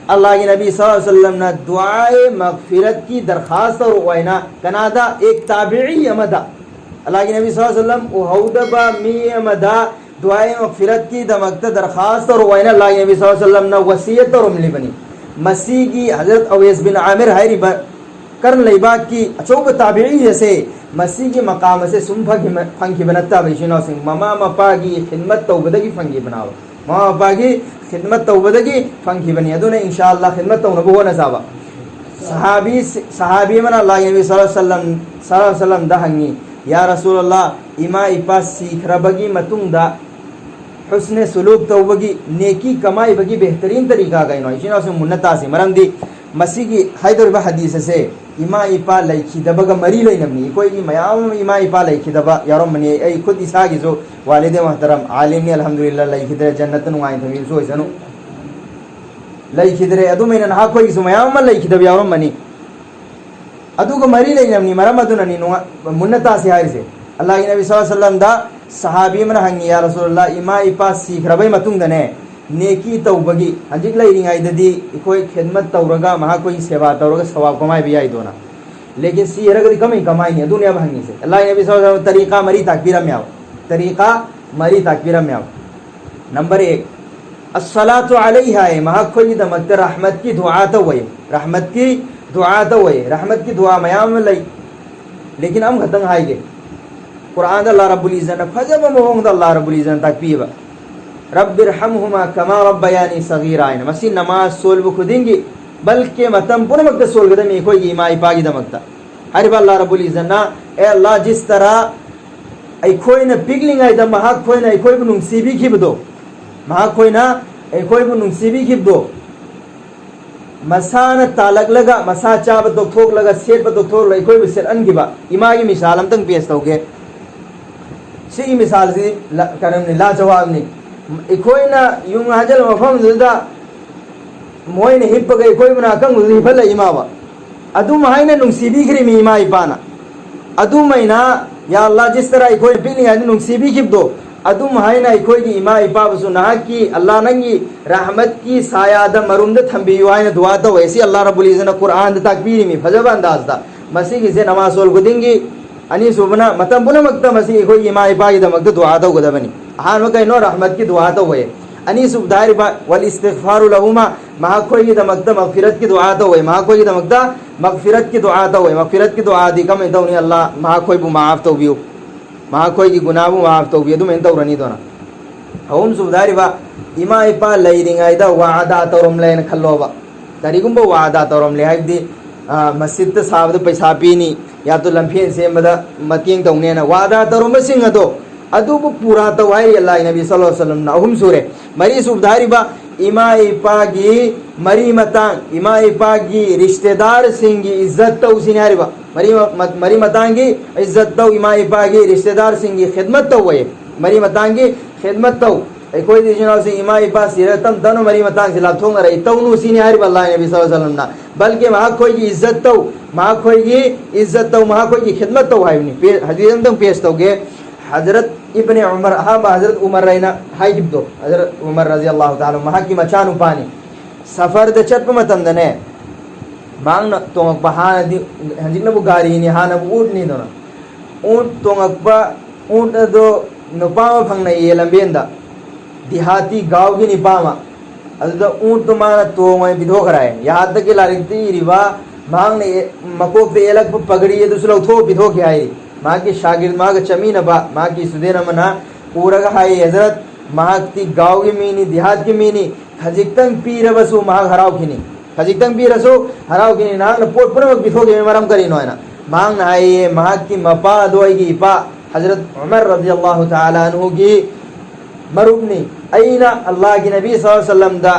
ꯑꯜꯂꯥꯍꯒꯤ ꯅꯕꯤ ꯁꯜꯂꯜꯂꯥꯍꯨ ꯑꯂꯩꯍꯤ ꯋꯁꯜꯂꯝꯅ ꯗꯨꯑꯥꯏ ꯃꯒꯐꯤꯔꯠꯀꯤ ꯗꯔꯈꯥꯁ ꯇꯧꯔꯛꯑꯣ ꯍꯥꯏꯅ ꯀꯅꯥꯗ? ꯑꯦꯛ ꯇꯥꯕꯤꯏ ꯑꯃꯗ꯫ ꯑꯜꯂꯥꯍꯒꯤ ꯅꯕꯤ ꯁꯜꯂꯜꯂꯥꯍꯨ ꯑꯂꯩꯍꯤ ꯋꯁꯜꯂꯝ ꯎꯍꯧꯗꯕ ꯃꯤ ꯑꯃꯗ ꯗꯨꯑꯥꯏ ꯃꯒꯐꯤꯔꯠꯀꯤꯗꯃꯛꯇ ꯗꯔꯈꯥꯁ ꯇꯧꯔꯛꯑꯣ ꯍꯥꯏꯅ ꯑꯜꯂꯥꯍꯒꯤ ꯅꯕꯤ ꯁꯜꯂꯜꯂꯥꯍꯨ ꯑꯂꯩꯍꯤ ꯋꯁꯜꯂꯝꯅ ꯋꯁꯤꯌꯠ ꯇꯧꯔꯝꯂꯤꯕꯅꯤ꯫ ꯃꯁꯤꯒꯤ ꯍꯖꯔꯠ ꯑꯋꯦꯁ ꯕꯤꯟ ꯑꯥꯃꯤꯔ ꯍꯥꯏꯔꯤꯕ ꯀꯔꯟ ꯂꯩꯕꯥꯛꯀꯤ ꯑꯆꯧꯕ ꯇꯥꯕꯤꯏ ꯑꯁꯦ ꯃꯁꯤꯒꯤ ꯃꯀꯥꯝ ꯑꯁꯦ ꯁꯨꯝ ꯐꯪꯈꯤꯕ, ꯐꯪꯈꯤꯕ ꯅꯠꯇꯕ, ꯏꯆꯤꯟ ꯏꯅꯥꯎꯁꯤꯡ, ꯃꯃꯥ ꯃꯄꯥꯒꯤ ꯈꯤꯗꯃꯠ ꯇꯧꯕꯗꯒꯤ ꯐꯪꯈꯤꯕꯅꯦꯕ꯫ ꯃꯃꯥ ꯃꯄꯥꯒꯤ ꯈꯤꯗꯃꯠ ꯇꯧꯕꯗꯒꯤ ꯐꯪꯈꯤꯕꯅꯤ꯫ ꯑꯗꯨꯅ ꯏꯟꯁꯥ ꯑꯜꯂꯥꯍ ꯈꯤꯗꯃꯠ ꯇꯧꯅꯕ ꯍꯣꯠꯅꯖꯕ꯫ ꯁꯍꯥꯕꯤ, ꯁꯍꯥꯕꯤ ꯑꯃꯅ ꯑꯜꯂꯥꯍꯒꯤ ꯅꯕꯤ ꯁꯜꯂꯜꯂꯥꯍꯨ ꯑꯂꯩꯍꯤ ꯋꯁꯜꯂꯝ, ꯁꯜꯂꯜꯂꯥꯍꯨ ꯑꯂꯩꯍꯤ ꯋꯁꯜꯂꯝꯗ ꯍꯪꯉꯤ, "ꯌꯥ ꯔꯁꯨꯂꯜꯂꯥꯍ, ꯏꯃꯥ ꯏꯄꯥ ꯁꯤꯈ꯭ꯔꯕꯒꯤ ꯃꯇꯨꯡꯗ ꯍꯨꯁꯅꯦ ꯁꯨꯂꯨꯛ ꯇꯧꯕꯒꯤ, ꯅꯦꯀꯤ ꯀꯃꯥꯏꯕꯒꯤ ꯕꯦꯍꯇꯔꯤꯟ ꯇꯔꯤꯀꯥ ꯀꯩꯅꯣ?" ꯏꯆꯤꯟ ꯏꯅꯥꯎꯁꯤꯡ ꯃꯨꯟꯅ ꯇꯥꯁꯤ꯫ ꯃꯔꯝꯗꯤ ꯃꯁꯤꯒꯤ ꯍꯥꯏꯗꯧꯔꯤꯕ ꯍꯗꯤꯁ ꯑꯁꯦ ꯏꯃꯥ ꯏꯄꯥ ꯂꯩꯈꯤꯗꯕꯒ ꯃꯔꯤ ꯂꯩꯅꯕꯅꯤ꯫ ꯑꯩꯈꯣꯏꯒꯤ ꯃꯌꯥꯝ ꯑꯃ ꯏꯃꯥ ꯏꯄꯥ ꯂꯩꯈꯤꯗꯕ ꯌꯥꯎꯔꯝꯕꯅꯤ꯫ ꯑꯩ ꯈꯨꯠ ꯏꯁꯥꯒꯤꯁꯨ ꯋꯥꯂꯤꯗꯦ ꯃꯍꯇꯔꯝ ꯑꯥꯂꯤꯝꯅꯤ, ꯑꯜꯍꯝꯗꯨꯂꯤꯜꯂꯥꯍ, ꯂꯩꯈꯤꯗ꯭ꯔꯦ, ꯖꯟꯅꯠꯇ ꯅꯨꯡꯉꯥꯏꯅ ꯊꯝꯕꯤꯕꯁꯨ ꯑꯣꯏꯁꯅꯨ꯫ ꯂꯩꯈꯤꯗ꯭ꯔꯦ꯫ ꯑꯗꯨꯃꯥꯏꯅ ꯅꯍꯥꯛꯈꯣꯏꯒꯤꯁꯨ ꯃꯌꯥꯝ ꯑꯃ ꯂꯩꯈꯤꯗꯕ ꯌꯥꯎꯔꯝꯃꯅꯤ꯫ ꯑꯗꯨꯒ ꯃꯔꯤ ꯂꯩꯅꯕꯅꯤ꯫ ꯃꯔꯝ ꯑꯗꯨꯅꯅꯤ ꯅꯨꯡꯉꯥ-, ꯃꯨꯟꯅ ꯇꯥꯁꯤ ꯍꯥꯏꯔꯤꯁꯦ꯫ ꯑꯜꯂꯥꯍꯒꯤ ꯅꯕꯤ ꯁꯜꯂꯜꯂꯥꯍꯨ ꯑꯂꯩꯍꯤ ꯋꯁꯜꯂꯝꯗ ꯁꯍꯥꯕꯤ ꯑꯃꯅ ꯍꯪꯉꯤ, "ꯌꯥ ꯔꯁꯨꯂꯜꯂꯥꯍ, ꯏꯃꯥ ꯏꯄꯥ ꯁꯤꯈ꯭ꯔꯕꯩ ꯃꯇꯨꯡꯗꯅꯦ, ꯅꯦꯀꯤ ꯇꯧꯕꯒꯤ ꯍꯧꯖꯤꯛ ꯂꯩꯔꯤꯉꯩꯗꯗꯤ ꯑꯩꯈꯣꯏ ꯈꯤꯗꯃꯠ ꯇꯧꯔꯒ ꯃꯍꯥꯛꯈꯣꯏꯒꯤ ꯁꯦꯕꯥ ꯇꯧꯔꯒ ꯁꯋꯥꯕ ꯀꯃꯥꯏꯕ ꯌꯥꯏꯗꯣꯅ꯫ ꯂꯦꯀꯤꯟ ꯁꯤꯔꯒꯗꯤ ꯀꯃꯥꯏ ꯀꯃꯥꯏꯅꯤ?" ꯑꯗꯨꯅꯦꯕ ꯍꯪꯉꯤꯁꯦ꯫ ꯑꯜꯂꯥꯍꯒꯤ ꯅꯕꯤ ꯁꯜꯂꯜꯂꯥꯍꯨ ꯑꯂꯩꯍꯤ ꯋꯁꯜꯂꯝ ꯇꯔꯤꯀꯥ ꯃꯔꯤ ꯇꯥꯛꯄꯤꯔꯝꯃꯦꯕ꯫ ꯇꯔꯤꯀꯥ ꯃꯔꯤ ꯇꯥꯛꯄꯤꯔꯝꯃꯦꯕ꯫ ꯅꯝꯕꯔ ꯑꯦꯛ, ꯑꯁꯁꯥꯂꯥꯇꯨ ꯑꯂꯩꯍꯥ, ꯃꯍꯥꯛꯈꯣꯏꯒꯤꯗꯃꯛꯇ ꯔꯍꯃꯠꯀꯤ ꯗꯨꯑꯥ ꯇꯧꯋꯦ꯫ ꯔꯍꯃꯠꯀꯤ ꯗꯨꯑꯥ ꯇꯧꯋꯦ꯫ ꯔꯍꯃꯠꯀꯤ ꯗꯨꯑꯥ ꯃꯌꯥꯝ ꯑꯃ ꯂꯩ꯫ ꯂꯦꯀꯤꯟ ꯑꯃꯈꯛꯇꯪ ꯍꯥꯏꯒꯦ꯫ ꯀꯨꯔꯥꯟꯗ ꯑꯜꯂꯥꯍ ꯔꯕꯨꯜ ꯏꯖꯠꯅ ꯐꯖꯕ ꯃꯑꯣꯡꯗ ꯑꯜꯂꯥꯍ ꯔꯕꯨꯜ ꯏꯖꯠꯅ ꯇꯥꯛꯄꯤꯕ, "ꯔꯕꯤꯔ ꯍꯝꯍꯨꯃꯥ ꯀꯃꯥ ꯔꯕꯌꯥꯅꯤ ꯁꯒꯤꯔꯥ" ꯍꯥꯏꯅ꯫ ꯃꯁꯤ ꯅꯃꯥꯖ ꯁꯣꯜꯕ ꯈꯨꯗꯤꯡꯒꯤ, ꯕꯜꯀꯦ ꯃꯇꯝ ꯄꯨꯝꯅꯃꯛꯇ ꯁꯣꯜꯒꯗꯕꯅꯤ ꯑꯩꯈꯣꯏꯒꯤ ꯏꯃꯥ ꯏꯄꯥꯒꯤꯗꯃꯛꯇ꯫ ꯍꯥꯏꯔꯤꯕ ꯑꯜꯂꯥꯍ ꯔꯕꯨꯜ ꯏꯖꯠꯅ, ꯑꯦ ꯑꯜꯂꯥꯍ, ꯖꯤꯁ ꯇꯔꯥ ꯑꯩꯈꯣꯏꯅ ꯄꯤꯛꯂꯤꯉꯩꯗ ꯃꯍꯥꯛꯈꯣꯏꯅ ꯑꯩꯈꯣꯏꯕꯨ ꯅꯨꯡꯁꯤꯕꯤꯈꯤꯕꯗꯣ, ꯃꯍꯥꯛꯈꯣꯏꯅ ꯑꯩꯈꯣꯏꯕꯨ ꯅꯨꯡꯁꯤꯕꯤꯈꯤꯕꯗꯣ, ꯃꯁꯥꯅ ꯇꯥꯜꯂꯛꯂꯒ, ꯃꯁꯥ ꯆꯥꯕ ꯇꯣꯛꯊꯣꯛꯂꯒ, ꯁꯦꯠꯄ ꯇꯣꯛꯊꯣꯛꯂꯒ ꯑꯩꯈꯣꯏꯕꯨ ꯁꯦꯠꯍꯟꯈꯤꯕ꯫ ꯏꯃꯥꯒꯤ ꯃꯤꯁꯥꯜ ꯑꯝꯇꯪ ꯄꯦꯁ ꯇꯧꯒꯦ꯫ ꯁꯤꯒꯤ ꯃꯤꯁꯥꯜꯁꯤ ꯂ-, ꯀꯩꯅꯣꯅꯤ, ꯂꯥ ꯖꯋꯥꯕꯅꯤ꯫ ꯑꯩꯈꯣꯏꯅ ꯌꯨꯡ ꯍꯥꯟꯖꯤꯜꯂꯕ ꯃꯐꯝꯗꯨꯗ ꯃꯣꯏꯅ ꯍꯤꯞꯄꯒ ꯑꯩꯈꯣꯏꯕꯨꯅ ꯑꯀꯪꯕꯗꯨꯗ ꯍꯤꯞꯍꯜꯂꯛꯏꯃꯥꯕ꯫ ꯑꯗꯨꯝ ꯍꯥꯏꯅ ꯅꯨꯡꯁꯤꯕꯤꯈ꯭ꯔꯤꯃꯤ ꯏꯃꯥ ꯏꯄꯥꯅ꯫ ꯑꯗꯨꯃꯥꯏꯅ, "ꯌꯥ ꯑꯜꯂꯥ, ꯖꯤꯁ ꯇꯔꯥ ꯑꯩꯈꯣꯏꯅ ꯄꯤꯛꯂꯤꯉꯩꯗ ꯅꯨꯡꯁꯤꯕꯤꯈꯤꯕꯗꯣ, ꯑꯗꯨꯝ ꯍꯥꯏꯅ ꯑꯩꯈꯣꯏꯒꯤ ꯏꯃꯥ ꯏꯄꯥꯕꯨꯁꯨ ꯅꯍꯥꯛꯀꯤ ꯑꯜꯂꯥ ꯅꯪꯒꯤ ꯔꯍꯃꯠꯀꯤ ꯁꯥꯌꯥꯗ ꯃꯔꯨꯝꯗ ꯊꯝꯕꯤꯌꯨ" ꯍꯥꯏꯅ ꯗꯨꯋꯥ ꯇꯧꯋꯦ꯫ ꯁꯤ ꯑꯜꯂꯥ ꯔꯕꯨꯜ ꯏꯖꯠꯅ ꯀꯨꯔꯑꯥꯟꯗ ꯇꯥꯛꯄꯤꯔꯤꯃꯤ ꯐꯖꯕ ꯑꯟꯗꯥꯖꯇ꯫ ꯃꯁꯤꯒꯤꯁꯦ ꯅꯃꯥꯖ ꯁꯣꯜ ꯈꯨꯗꯤꯡꯒꯤ, ꯑꯅꯤꯁꯨꯕꯅ ꯃꯇꯝ ꯄꯨꯝꯅꯃꯛꯇ ꯃꯁꯤ ꯑꯩꯈꯣꯏꯒꯤ ꯏꯃꯥ ꯏꯄꯥꯒꯤꯗꯃꯛꯇ ꯗꯨꯋꯥ ꯇꯧꯒꯗꯕꯅꯤ꯫ ꯑꯍꯥꯟꯕ ꯀꯩꯅꯣ? ꯔꯍꯃꯠꯀꯤ ꯗꯨꯋꯥ ꯇꯧꯋꯦ꯫ ꯑꯅꯤꯁꯨꯕꯗ ꯍꯥꯏꯔꯤꯕ ꯋꯥꯜ ꯏꯁꯇꯤꯒꯐꯥꯔꯨ ꯂꯍꯨꯃꯥ, ꯃꯍꯥꯛꯈꯣꯏꯒꯤꯗꯃꯛꯇ ꯃꯒꯐꯤꯔꯠꯀꯤ ꯗꯨꯋꯥ ꯇꯧꯋꯦ꯫ ꯃꯍꯥꯛꯈꯣꯏꯒꯤꯗꯃꯛꯇ ꯃꯒꯐꯤꯔꯠꯀꯤ ꯗꯨꯋꯥ ꯇꯧꯋꯦ꯫ ꯃꯒꯐꯤꯔꯠꯀꯤ ꯗꯨꯋꯥꯗꯤ ꯀꯃꯥꯏꯅ ꯇꯧꯅꯤ? ꯑꯜꯂꯥ ꯃꯍꯥꯛꯈꯣꯏꯕꯨ ꯃꯥꯐ ꯇꯧꯕꯤꯌꯨ, ꯃꯍꯥꯛꯈꯣꯏꯒꯤ ꯒꯨꯅꯥꯕꯨ ꯃꯥꯐ ꯇꯧꯕꯤꯌꯨ, ꯑꯗꯨꯃꯥꯏꯅ ꯇꯧꯔꯅꯤꯗꯅ꯫ ꯑꯍꯨꯝꯁꯨꯕꯗ ꯍꯥꯏꯔꯤꯕ, ꯏꯃꯥ ꯏꯄꯥ ꯂꯩꯔꯤꯉꯩꯗ ꯋꯥꯗꯥ ꯇꯧꯔꯝꯂꯦꯅ ꯈꯜꯂꯣꯕ꯫ ꯀꯔꯤꯒꯨꯝꯕ ꯋꯥꯗꯥ ꯇꯧꯔꯝꯂꯦ ꯍꯥꯏꯕꯗꯤ, ꯑ, ꯃꯁꯖꯤꯗꯇ ꯁꯥꯕꯗ ꯄꯩꯁꯥ ꯄꯤꯅꯤ, ꯌꯥꯇꯣ ꯂꯝꯐꯦꯟ ꯁꯦꯝꯕꯗ ꯃꯇꯦꯡ ꯇꯧꯅꯦꯅ ꯋꯥꯗꯥ ꯇꯧꯔꯝꯕꯁꯤꯡ ꯑꯗꯣ, ꯑꯗꯨꯕꯨ ꯄꯨꯔꯥ ꯇꯧ ꯍꯥꯏꯔꯤ ꯑꯜꯂꯥꯍ ꯅꯕꯤ ꯁꯜꯂꯜꯂꯥꯍꯨ ꯑꯂꯩꯍꯤ ꯋꯁꯜꯂꯝꯅ꯫ ꯑꯍꯨꯝ ꯁꯨꯔꯦ꯫ ꯃꯔꯤ ꯁꯨꯕꯗ ꯍꯥꯏꯔꯤꯕ, ꯏꯃꯥ ꯏꯄꯥꯒꯤ ꯃꯔꯤ ꯃꯇꯥꯡ, ꯏꯃꯥ ꯏꯄꯥꯒꯤ ꯔꯤꯁꯇꯦꯗꯥꯔꯁꯤꯡꯒꯤ ꯏꯖꯠ ꯇꯧꯁꯤꯅꯤ ꯍꯥꯏꯔꯤꯕ꯫ ꯃꯔꯤ ꯃ-, ꯃꯔꯤ ꯃꯇꯥꯡꯒꯤ ꯏꯖꯠ ꯇꯧ, ꯏꯃꯥ ꯏꯄꯥꯒꯤ ꯔꯤꯁꯇꯦꯗꯥꯔꯁꯤꯡꯒꯤ ꯈꯤꯗꯃꯠ ꯇꯧ ꯍꯥꯏꯌꯦ꯫ ꯃꯔꯤ ꯃꯇꯥꯡꯒꯤ ꯈꯤꯗꯃꯠ ꯇꯧ꯫ ꯑꯩꯈꯣꯏꯗꯤ ꯏꯆꯤꯟ ꯏꯅꯥꯎꯁꯤꯡ ꯏꯃꯥ ꯏꯄꯥ ꯁꯤꯔ ꯇꯞ ꯇꯞꯅ ꯃꯔꯤ ꯃꯇꯥꯡꯁꯤ ꯂꯥꯞꯊꯣꯛꯅꯔꯛꯏ, ꯇꯧꯅꯨ ꯁꯤꯅꯤ ꯍꯥꯏꯔꯤꯕ ꯑꯜꯂꯥꯍ ꯅꯕꯤ ꯁꯜꯂꯜꯂꯥꯍꯨ ꯑꯂꯩꯍꯤ ꯋꯁꯜꯂꯝꯅ꯫ ꯕꯜꯀꯤ ꯃꯍꯥꯛꯈꯣꯏꯒꯤ ꯏꯖꯠ ꯇꯧ, ꯃꯍꯥꯛꯈꯣꯏꯒꯤ ꯏꯖꯠ ꯇꯧ, ꯃꯍꯥꯛꯈꯣꯏꯒꯤ ꯈꯤꯗꯃꯠ ꯇꯧ ꯍꯥꯏꯕꯅꯤ꯫ ꯄꯦ-, ꯍꯗꯤꯁ ꯑꯝꯇꯪ ꯄꯦꯁ ꯇꯧꯒꯦ꯫ ꯍꯖꯔꯠ ꯏꯕꯅꯦ ꯎꯃꯔ, ꯑꯍꯥꯟꯕ ꯍꯖꯔꯠ ꯎꯃꯔ ꯍꯥꯏꯅ ꯍꯥꯏꯈꯤꯕꯗꯣ, ꯍꯖꯔꯠ ꯎꯃꯔ ꯔꯖꯤ ꯑꯜꯂꯥꯍꯨ ꯇꯥꯂꯥ, ꯃꯍꯥꯛꯀꯤ ꯃꯆꯥꯅꯨꯄꯥꯅꯤ꯫ ꯁꯐꯔꯗ ꯆꯠꯄ ꯃꯇꯝꯗꯅꯦ, ꯃꯍꯥꯛꯅ ꯇꯣꯡꯉꯛꯄ, ꯍꯥꯟꯅꯗꯤ, ꯍꯧꯖꯤꯛꯅꯕꯨ ꯒꯥꯔꯤꯅꯤ, ꯍꯥꯟꯅꯕꯨ ꯎꯠꯅꯤꯗꯅ꯫ ꯎꯠ ꯇꯣꯡꯉꯛꯄ, ꯎꯠ ꯑꯗꯣ ꯅꯨꯄꯥ ꯑꯃ ꯐꯪꯅꯩꯌꯦ ꯂꯝꯕꯦꯟꯗ, ꯗꯤꯍꯥꯇꯤ ꯒꯥꯎꯒꯤ ꯅꯨꯄꯥ ꯑꯃ꯫ ꯑꯗꯨꯗ ꯎꯠꯇꯣ ꯃꯥꯅ ꯇꯣꯡꯉꯣꯏ ꯄꯤꯊꯣꯛꯈ꯭ꯔꯦ꯫ ꯌꯥꯍꯥꯠꯇꯒꯤ ꯂꯥꯏꯔꯤꯛꯇ ꯏꯔꯤꯕ, ꯃꯍꯥꯛꯅ ꯑꯦ-, ꯃꯀꯣꯛꯇ ꯌꯦꯜꯂꯛꯄ ꯄꯒꯔꯤ ꯑꯗꯨꯁꯨ ꯂꯧꯊꯣꯛꯑ ꯄꯤꯊꯣꯛꯈꯤ ꯍꯥꯏ꯫ ꯃꯍꯥꯛꯀꯤ ꯁꯥꯒꯤꯔ, ꯃꯥꯒ ꯆꯠꯃꯤꯟꯅꯕ ꯃꯍꯥꯛꯀꯤ ꯏꯁꯇꯨꯗꯦꯟ ꯑꯃꯅ ꯎꯔꯒ ꯍꯥꯏꯌꯦ, "ꯍꯖꯔꯠ, ꯃꯍꯥꯛꯇꯤ ꯒꯥꯎꯒꯤ ꯃꯤꯅꯤ, ꯗꯤꯍꯥꯠꯀꯤ ꯃꯤꯅꯤ, ꯈꯖꯤꯛꯇꯪ ꯄꯤꯔꯕꯁꯨ ꯃꯍꯥꯛ ꯍꯔꯥꯎꯈꯤꯅꯤ, ꯈꯖꯤꯛꯇꯪ ꯄꯤꯔꯁꯨ ꯍꯔꯥꯎꯈꯤꯅꯤ꯫ ꯅꯍꯥꯛꯅ ꯄꯣꯠ ꯄꯨꯝꯅꯃꯛ ꯄꯤꯊꯣꯛꯈꯤꯕꯒꯤ ꯃꯔꯝ ꯀꯔꯤꯅꯣ?" ꯍꯥꯏꯅ꯫ ꯃꯍꯥꯛꯅ ꯍꯥꯏꯌꯦ, ꯃꯍꯥꯛꯀꯤ ꯃꯄꯥ ꯑꯗꯣ ꯑꯩꯒꯤ ꯏꯄꯥ ꯍꯖꯔꯠ ꯎꯃꯔ ꯔꯖꯤꯌꯜꯂꯥꯍꯨ ꯇꯥꯂꯥ ꯑꯟꯍꯨꯒꯤ ꯃꯔꯨꯞꯅꯤ꯫ ꯑꯩꯅ ꯑꯜꯂꯥꯍꯒꯤ ꯅꯕꯤ ꯁꯜꯂꯜꯂꯥꯍꯨ ꯑꯂꯩꯍꯤ ꯋꯁꯜꯂꯝꯗ,